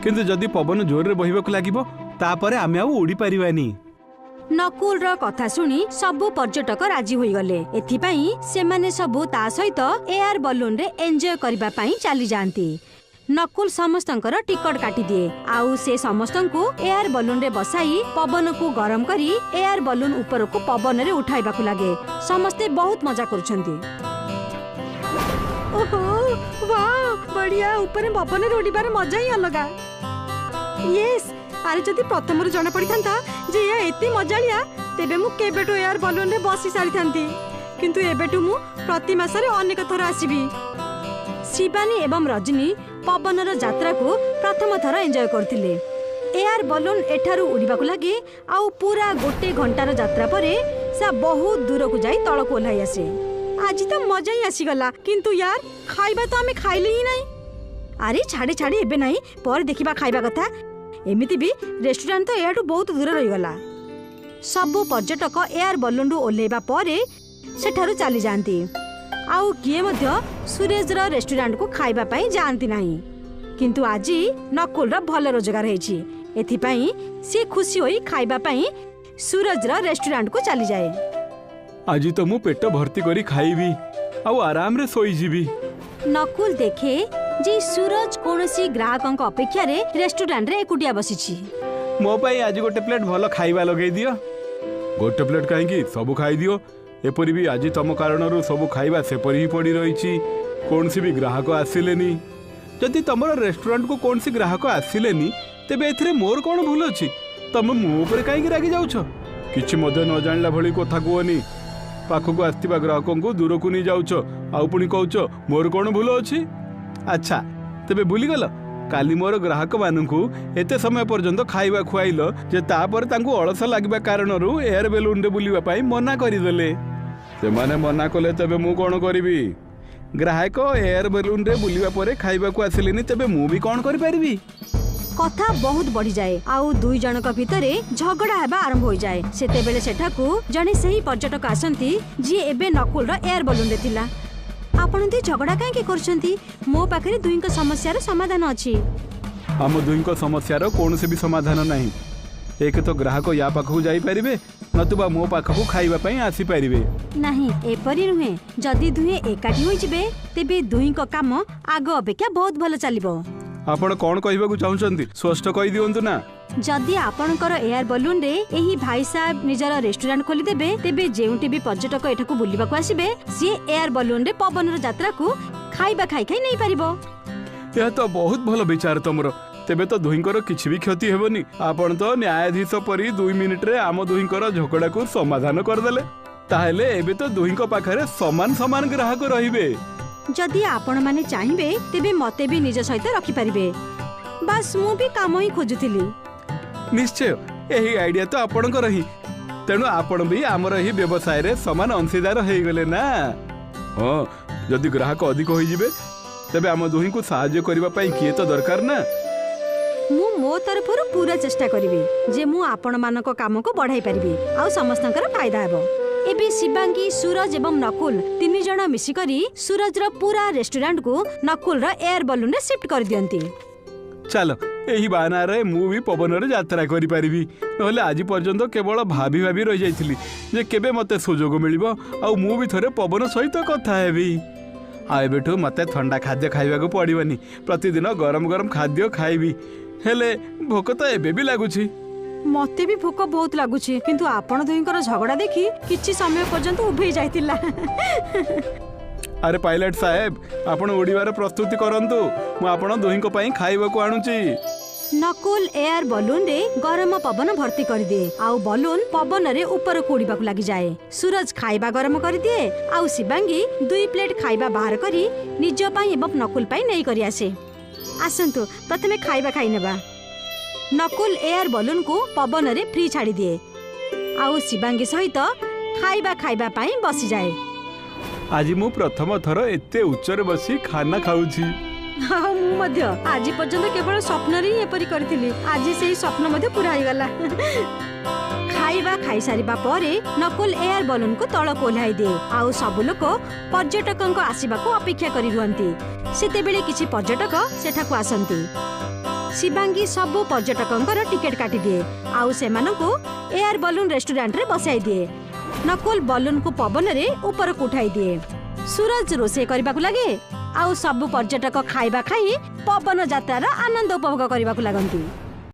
କିନ୍ତୁ ଯଦି ପବନ ଜୋରରେ ବହିବାକୁ ଲାଗିବ ତାପରେ ଆମେ ଆଉ ଉଡ଼ି ପାରିବାନି। ନକୁଲର କଥା ଶୁଣି ସବୁ ପର୍ଯ୍ୟଟକ ରାଜି ହୋଇଗଲେ। ଏଥିପାଇଁ ସେମାନେ ସବୁ ତା ସହିତ ଏୟାର ବଲୁନରେ ଏନ୍ଜୟ କରିବା ପାଇଁ ଚାଲିଯାଆନ୍ତି। ନକୁଲ ସମସ୍ତଙ୍କର ଟିକଟ କାଟିଦିଏ ଆଉ ସେ ସମସ୍ତଙ୍କୁ ଏୟାର ବଲୁନରେ ବସାଇ ପବନକୁ ଗରମ କରି ଏୟାର ବଲୁନ ଉପରକୁ ପବନରେ ଉଠାଇବାକୁ ଲାଗେ। ସମସ୍ତେ ବହୁତ ମଜା କରୁଛନ୍ତି। ଓହୋ ୱାଓ, ବଢିଆ! ଉପରେ ପବନରେ ଉଡ଼ିବାର ମଜା ହିଁ ଅଲଗା। ୟେସ୍, ଆରେ ଯଦି ପ୍ରଥମରୁ ଜଣା ପଡ଼ିଥାନ୍ତା ଯେ ଏହା ଏତେ ମଜାଳିଆ, ତେବେ ମୁଁ କେବେଠୁ ଏୟାର ବଲୁନରେ ବସି ସାରିଥାନ୍ତି। କିନ୍ତୁ ଏବେଠୁ ମୁଁ ପ୍ରତି ମାସରେ ଅନେକ ଥର ଆସିବି। ଶିବାନୀ ଏବଂ ରଜନୀ ପବନର ଯାତ୍ରାକୁ ପ୍ରଥମ ଥର ଏନ୍ଜୟ କରୁଥିଲେ। ଏୟାର ବଲୁନ ଏଠାରୁ ଉଡ଼ିବାକୁ ଲାଗେ ଆଉ ପୁରା ଗୋଟେ ଘଣ୍ଟାର ଯାତ୍ରା ପରେ ସେ ବହୁତ ଦୂରକୁ ଯାଇ ତଳକୁ ଓହ୍ଲାଇ ଆସେ। ଆଜି ତ ମଜା ହିଁ ଆସିଗଲା, କିନ୍ତୁ ୟାର ଖାଇବା ତ ଆମେ ଖାଇଲେ ହିଁ ନାହିଁ। ଆରେ ଛାଡ଼େ ଛାଡ଼େ, ଏବେ ନାହିଁ, ପରେ ଦେଖିବା ଖାଇବା କଥା। ଏମିତି ବି ରେଷ୍ଟୁରାଣ୍ଟ ତ ଏହାଠୁ ବହୁତ ଦୂର ରହିଗଲା। ସବୁ ପର୍ଯ୍ୟଟକ ଏୟାର ବଲୁନରୁ ଓହ୍ଲାଇବା ପରେ ସେଠାରୁ ଚାଲିଯାଆନ୍ତି ଆଉ କିଏ ମଧ୍ୟ ସୁରେଶର ରେଷ୍ଟୁରାଣ୍ଟକୁ ଖାଇବା ପାଇଁ ଯାଆନ୍ତି ନାହିଁ। କିନ୍ତୁ ଆଜି ନକୁଲର ଭଲ ରୋଜଗାର ହେଇଛି, ଏଥିପାଇଁ ସିଏ ଖୁସି ହୋଇ ଖାଇବା ପାଇଁ ସୁରଜର ରେଷ୍ଟୁରାଣ୍ଟକୁ ଚାଲିଯାଏ। ଆଜି ତ ମୁଁ ପେଟ ଭର୍ତ୍ତି କରି ଖାଇବି ଆଉ ଆରାମରେ ଶୋଇଯିବି। ନକୁଲ ଦେଖେ ଯେ ସୁରଜ କୌଣସି ଗ୍ରାହକଙ୍କ ଅପେକ୍ଷାରେ ରେଷ୍ଟୁରାଣ୍ଟରେ ଏକୁଟିଆ ବସିଛି। ମୋ ପାଇଁ ଆଜି ଗୋଟେ ପ୍ଲେଟ୍ ଭଲ ଖାଇବା ଲଗେଇ ଦିଅ। ଗୋଟେ ପ୍ଲେଟ୍ କାହିଁକି, ସବୁ ଖାଇଦିଅ। ଏପରି ବି ଆଜି ତମ କାରଣରୁ ସବୁ ଖାଇବା ସେପରି ହିଁ ପଡ଼ି ରହିଛି, କୌଣସି ବି ଗ୍ରାହକ ଆସିଲେନି। ଯଦି ତମର ରେଷ୍ଟୁରାଣ୍ଟକୁ କୌଣସି ଗ୍ରାହକ ଆସିଲେନି ତେବେ ଏଥିରେ ମୋର କ'ଣ ଭୁଲ ଅଛି? ତମେ ମୋ ଉପରେ କାହିଁକି ରାଗି ଯାଉଛ? କିଛି ମଧ୍ୟ ନ ଜାଣିଲା ଭଳି କଥା କୁହନି। ପାଖକୁ ଆସିଥିବା ଗ୍ରାହକଙ୍କୁ ଦୂରକୁ ନେଇ ଯାଉଛ ଆଉ ପୁଣି କହୁଛ ମୋର କ'ଣ ଭୁଲ ଅଛି? ଆଚ୍ଛା, ତେବେ ଭୁଲିଗଲ କାଲି ମୋର ଗ୍ରାହକମାନଙ୍କୁ ଏତେ ସମୟ ପର୍ଯ୍ୟନ୍ତ ଖାଇବା ଖୁଆଇଲ ଯେ ତାପରେ ତାଙ୍କୁ ଅଳସ ଲାଗିବା କାରଣରୁ ଏୟାର ବେଲୁନରେ ବୁଲିବା ପାଇଁ ମନା କରିଦେଲେ। ସେମାନେ ମନା କଲେ ତେବେ ମୁଁ କ'ଣ କରିବି? ଗ୍ରାହକ ଏୟାର ବେଲୁନରେ ବୁଲିବା ପରେ ଖାଇବାକୁ ଆସିଲେନି, ତେବେ ମୁଁ ବି କ'ଣ କରିପାରିବି? କଥା ବହୁତ ବଢିଯାଏ ଆଉ ଦୁଇ ଜଣଙ୍କ ଭିତରେ ଝଗଡା ହେବା ଆରମ୍ଭ ହୋଇଯାଏ। ସେତେବେଳେ ସେଠାକୁ ଜଣେ ସେହି ପର୍ଯ୍ୟଟକ ଆସନ୍ତି ଯିଏ ଏବେ ନକୁଲର ଏୟାର ବଲୁନରେ ଥିଲା। ଆପଣ ଦୁଇ ଝଗଡା କାହିଁକି କରୁଛନ୍ତି? ମୋ ପାଖରେ ଦୁଇଙ୍କ ସମସ୍ୟାର ସମାଧାନ ଅଛି। ଆମ ଦୁହିଁଙ୍କ ସମସ୍ୟାର କୌଣସି ବି ସମାଧାନ ନାହିଁ। ଏକ ତ ଗ୍ରାହକ ୟା ପାଖକୁ ଯାଇପାରିବେ, ନତୁବା ମୋ ପାଖକୁ ଖାଇବା ପାଇଁ ଆସିପାରିବେ। ନାହିଁ, ଏପରି ନୁହେଁ। ଯଦି ଦୁହେଁ ଏକାଠି ହୋଇଯିବେ ତେବେ ଦୁହିଁଙ୍କ କାମ ଆଗ ଅପେକ୍ଷା ବହୁତ ଭଲ ଚାଲିବ। ଆପଣ କ'ଣ କହିବାକୁ ଚାହୁଁଛନ୍ତି ସ୍ପଷ୍ଟ କହିଦିଅନ୍ତୁ ନା। ଯଦି ଆପଣଙ୍କର ଏୟାର ବଲୁନରେ ଏହି ଭାଇ ସାହେବ ନିଜର ରେଷ୍ଟୁରାଣ୍ଟ ଖୋଲିଦେବେ, ତେବେ ଯେଉଁଠି ବି ପର୍ଯ୍ୟଟକ ଏଠାକୁ ବୁଲିବାକୁ ଆସିବେ ସିଏ ଏୟାର ବଲୁନରେ ପବନର ଯାତ୍ରାକୁ ଖାଇବା ଖାଇ ଖାଇ ନେଇପାରିବ। ଏହା ତ ବହୁତ ଭଲ ବିଚାର ତମର। ତେବେ ତ ଦୁହିଁଙ୍କର କିଛି ବି କ୍ଷତି ହେବନି। ଆପଣ ତ ନ୍ୟାୟାଧୀଶ ପରି 2 ମିନିଟରେ ଆମ ଦୁହିଁଙ୍କର ଝଗଡ଼ାକୁ ସମାଧାନ କରିଦେଲେ। ତାହେଲେ ଏବେ ତ ଦୁହିଁଙ୍କ ପାଖରେ ସମାନ ସମାନ ଗ୍ରାହକ ରହିବେ। ଯଦି ଆପଣମାନେ ଚାହିଁବେ ତେବେ ମତେ ବି ନିଜ ସହିତ ରଖିପାରିବେ। ବାସ୍, ମୁଁ ବି କାମ ହିଁ ଖୋଜୁଥିଲି। ନିଶ୍ଚୟ, ଏହି ଆଇଡିଆ ତ ଆପଣଙ୍କର ହିଁ, ତେଣୁ ଆପଣ ବି ଆମର ଏହି ବ୍ୟବସାୟରେ ସମାନ ଅଂଶୀଦାର ହେଇଗଲେ ନା। ହଁ, ଯଦି ଗ୍ରାହକ ଅଧିକ ହୋଇଯିବେ ତେବେ ଆମ ଦୁହିଁଙ୍କୁ ସାହାଯ୍ୟ କରିବା ପାଇଁ କିଏ ତ ଦରକାର ନା। ମୁଁ ମୋ ତରଫରୁ ପୁରା ଚେଷ୍ଟା କରିବି ଯେ ମୁଁ ଆପଣମାନଙ୍କ କାମକୁ ବଢାଇ ପାରିବି ଆଉ ସମସ୍ତଙ୍କର ଫାଇଦା ହେବ। ଏବେ ଶିବାଙ୍ଗୀ, ସୁରଜ ଏବଂ ନକୁଲ 3 ଜଣ ମିଶିକରି ସୁରଜର ପୁରା ରେଷ୍ଟୁରାଣ୍ଟକୁ ନକୁଲର ଏୟାର ବଲୁନରେ ସିଫ୍ଟ କରିଦିଅନ୍ତି। ଚାଲ, ଏହି ବାହାନାରେ ମୁଁ ବି ପବନରେ ଯାତ୍ରା କରିପାରିବି। ନହେଲେ ଆଜି ପର୍ଯ୍ୟନ୍ତ କେବଳ ଭାବି ଭାବି ରହିଯାଇଥିଲି ଯେ କେବେ ମୋତେ ସୁଯୋଗ ମିଳିବ ଆଉ ମୁଁ ବି ଥରେ ପବନ ସହିତ କଥା ହେବି। ଆଉ ଏବେଠୁ ମୋତେ ଥଣ୍ଡା ଖାଦ୍ୟ ଖାଇବାକୁ ପଡ଼ିବନି, ପ୍ରତିଦିନ ଗରମ ଗରମ ଖାଦ୍ୟ ଖାଇବି। ହେଲେ ଭୋକ ତ ଏବେ ବି ଲାଗୁଛି। ମତେ ବି ଭୋକ ବହୁତ ଲାଗୁଛି, କିନ୍ତୁ ଆପଣ ଦୁହିଁଙ୍କର ଝଗଡ଼ା ଦେଖି କିଛି ସମୟ ପର୍ଯ୍ୟନ୍ତ ଉଭେଇ ଯାଇଥିଲା। ଆରେ ପାଇଲଟ ସାହେବ, ଆପଣ ଉଡ଼ିବାର ପ୍ରସ୍ତୁତି କରନ୍ତୁ, ମୁଁ ଆପଣ ଦୁହିଁଙ୍କ ପାଇଁ ଖାଇବାକୁ ଆଣୁଛି। ନକୁଲ ଏୟାର ବଲୁନରେ ଗରମ ପବନ ଭର୍ତ୍ତି କରିଦିଏ ଆଉ ବଲୁନ ପବନରେ ଉପରକୁ ଉଡ଼ିବାକୁ ଲାଗିଯାଏ। ସୁରଜ ଖାଇବା ଗରମ କରିଦିଏ ଆଉ ଶିବାଙ୍ଗୀ 2 ପ୍ଲେଟ ଖାଇବା ବାହାର କରି ନିଜ ପାଇଁ ଏବଂ ନକୁଲ ପାଇଁ ନେଇକରି ଆସେ। ଆସନ୍ତୁ ପ୍ରଥମେ ଖାଇବା ଖାଇନେବା। ନକୁଲ ଏୟାର ବଲୁନକୁ ପବନରେ ଫ୍ରି ଛାଡ଼ିଦିଏ ଆଉ ଶିବାଙ୍ଗୀ ସହିତ ଖାଇବା ଖାଇବା ପାଇଁ ବସିଯାଏ। ଆଜି ମୁଁ ପ୍ରଥମ ଥର ଏତେ ଉଚ୍ଚରେ ବସି ଖାନା ଖାଉଛି। ହଁ, ମୁଁ ମଧ୍ୟ ଆଜି ପର୍ଯ୍ୟନ୍ତ କେବଳ ସ୍ୱପ୍ନରେ ହିଁ ଏପରି କରିଥିଲି। ଆଜି ସେଇ ସ୍ୱପ୍ନ ମଧ୍ୟ ପୁରା ହେଇଗଲା। ଖାଇବା ଖାଇସାରିବା ପରେ ନକୁଲ ଏୟାର ବଲୁନକୁ ତଳକୁ ଓହ୍ଲାଇ ଦିଏ ଆଉ ସବୁ ଲୋକ ପର୍ଯ୍ୟଟକଙ୍କ ଆସିବାକୁ ଅପେକ୍ଷା କରି ରୁହନ୍ତି। ସେତେବେଳେ କିଛି ପର୍ଯ୍ୟଟକ ସେଠାକୁ ଆସନ୍ତି। ଶିବାଙ୍ଗୀ ସବୁ ପର୍ଯ୍ୟଟକଙ୍କର ଟିକେଟ କାଟିଦିଏ ଆଉ ସେମାନଙ୍କୁ ଏୟାର ବଲୁନ ରେଷ୍ଟୁରାଣ୍ଟରେ ବସାଇ ଦିଏ। ନକୁଲ ବଲୁନକୁ ପବନରେ ଉପରକୁ ଉଠାଇ ଦିଏ। ସୁରଜ ରୋଷେଇ କରିବାକୁ ଲାଗେ ଆଉ ସବୁ ପର୍ଯ୍ୟଟକ ଖାଇବା ଖାଇ ପବନ ଯାତ୍ରାର ଆନନ୍ଦ ଉପଭୋଗ କରିବାକୁ ଲାଗନ୍ତି।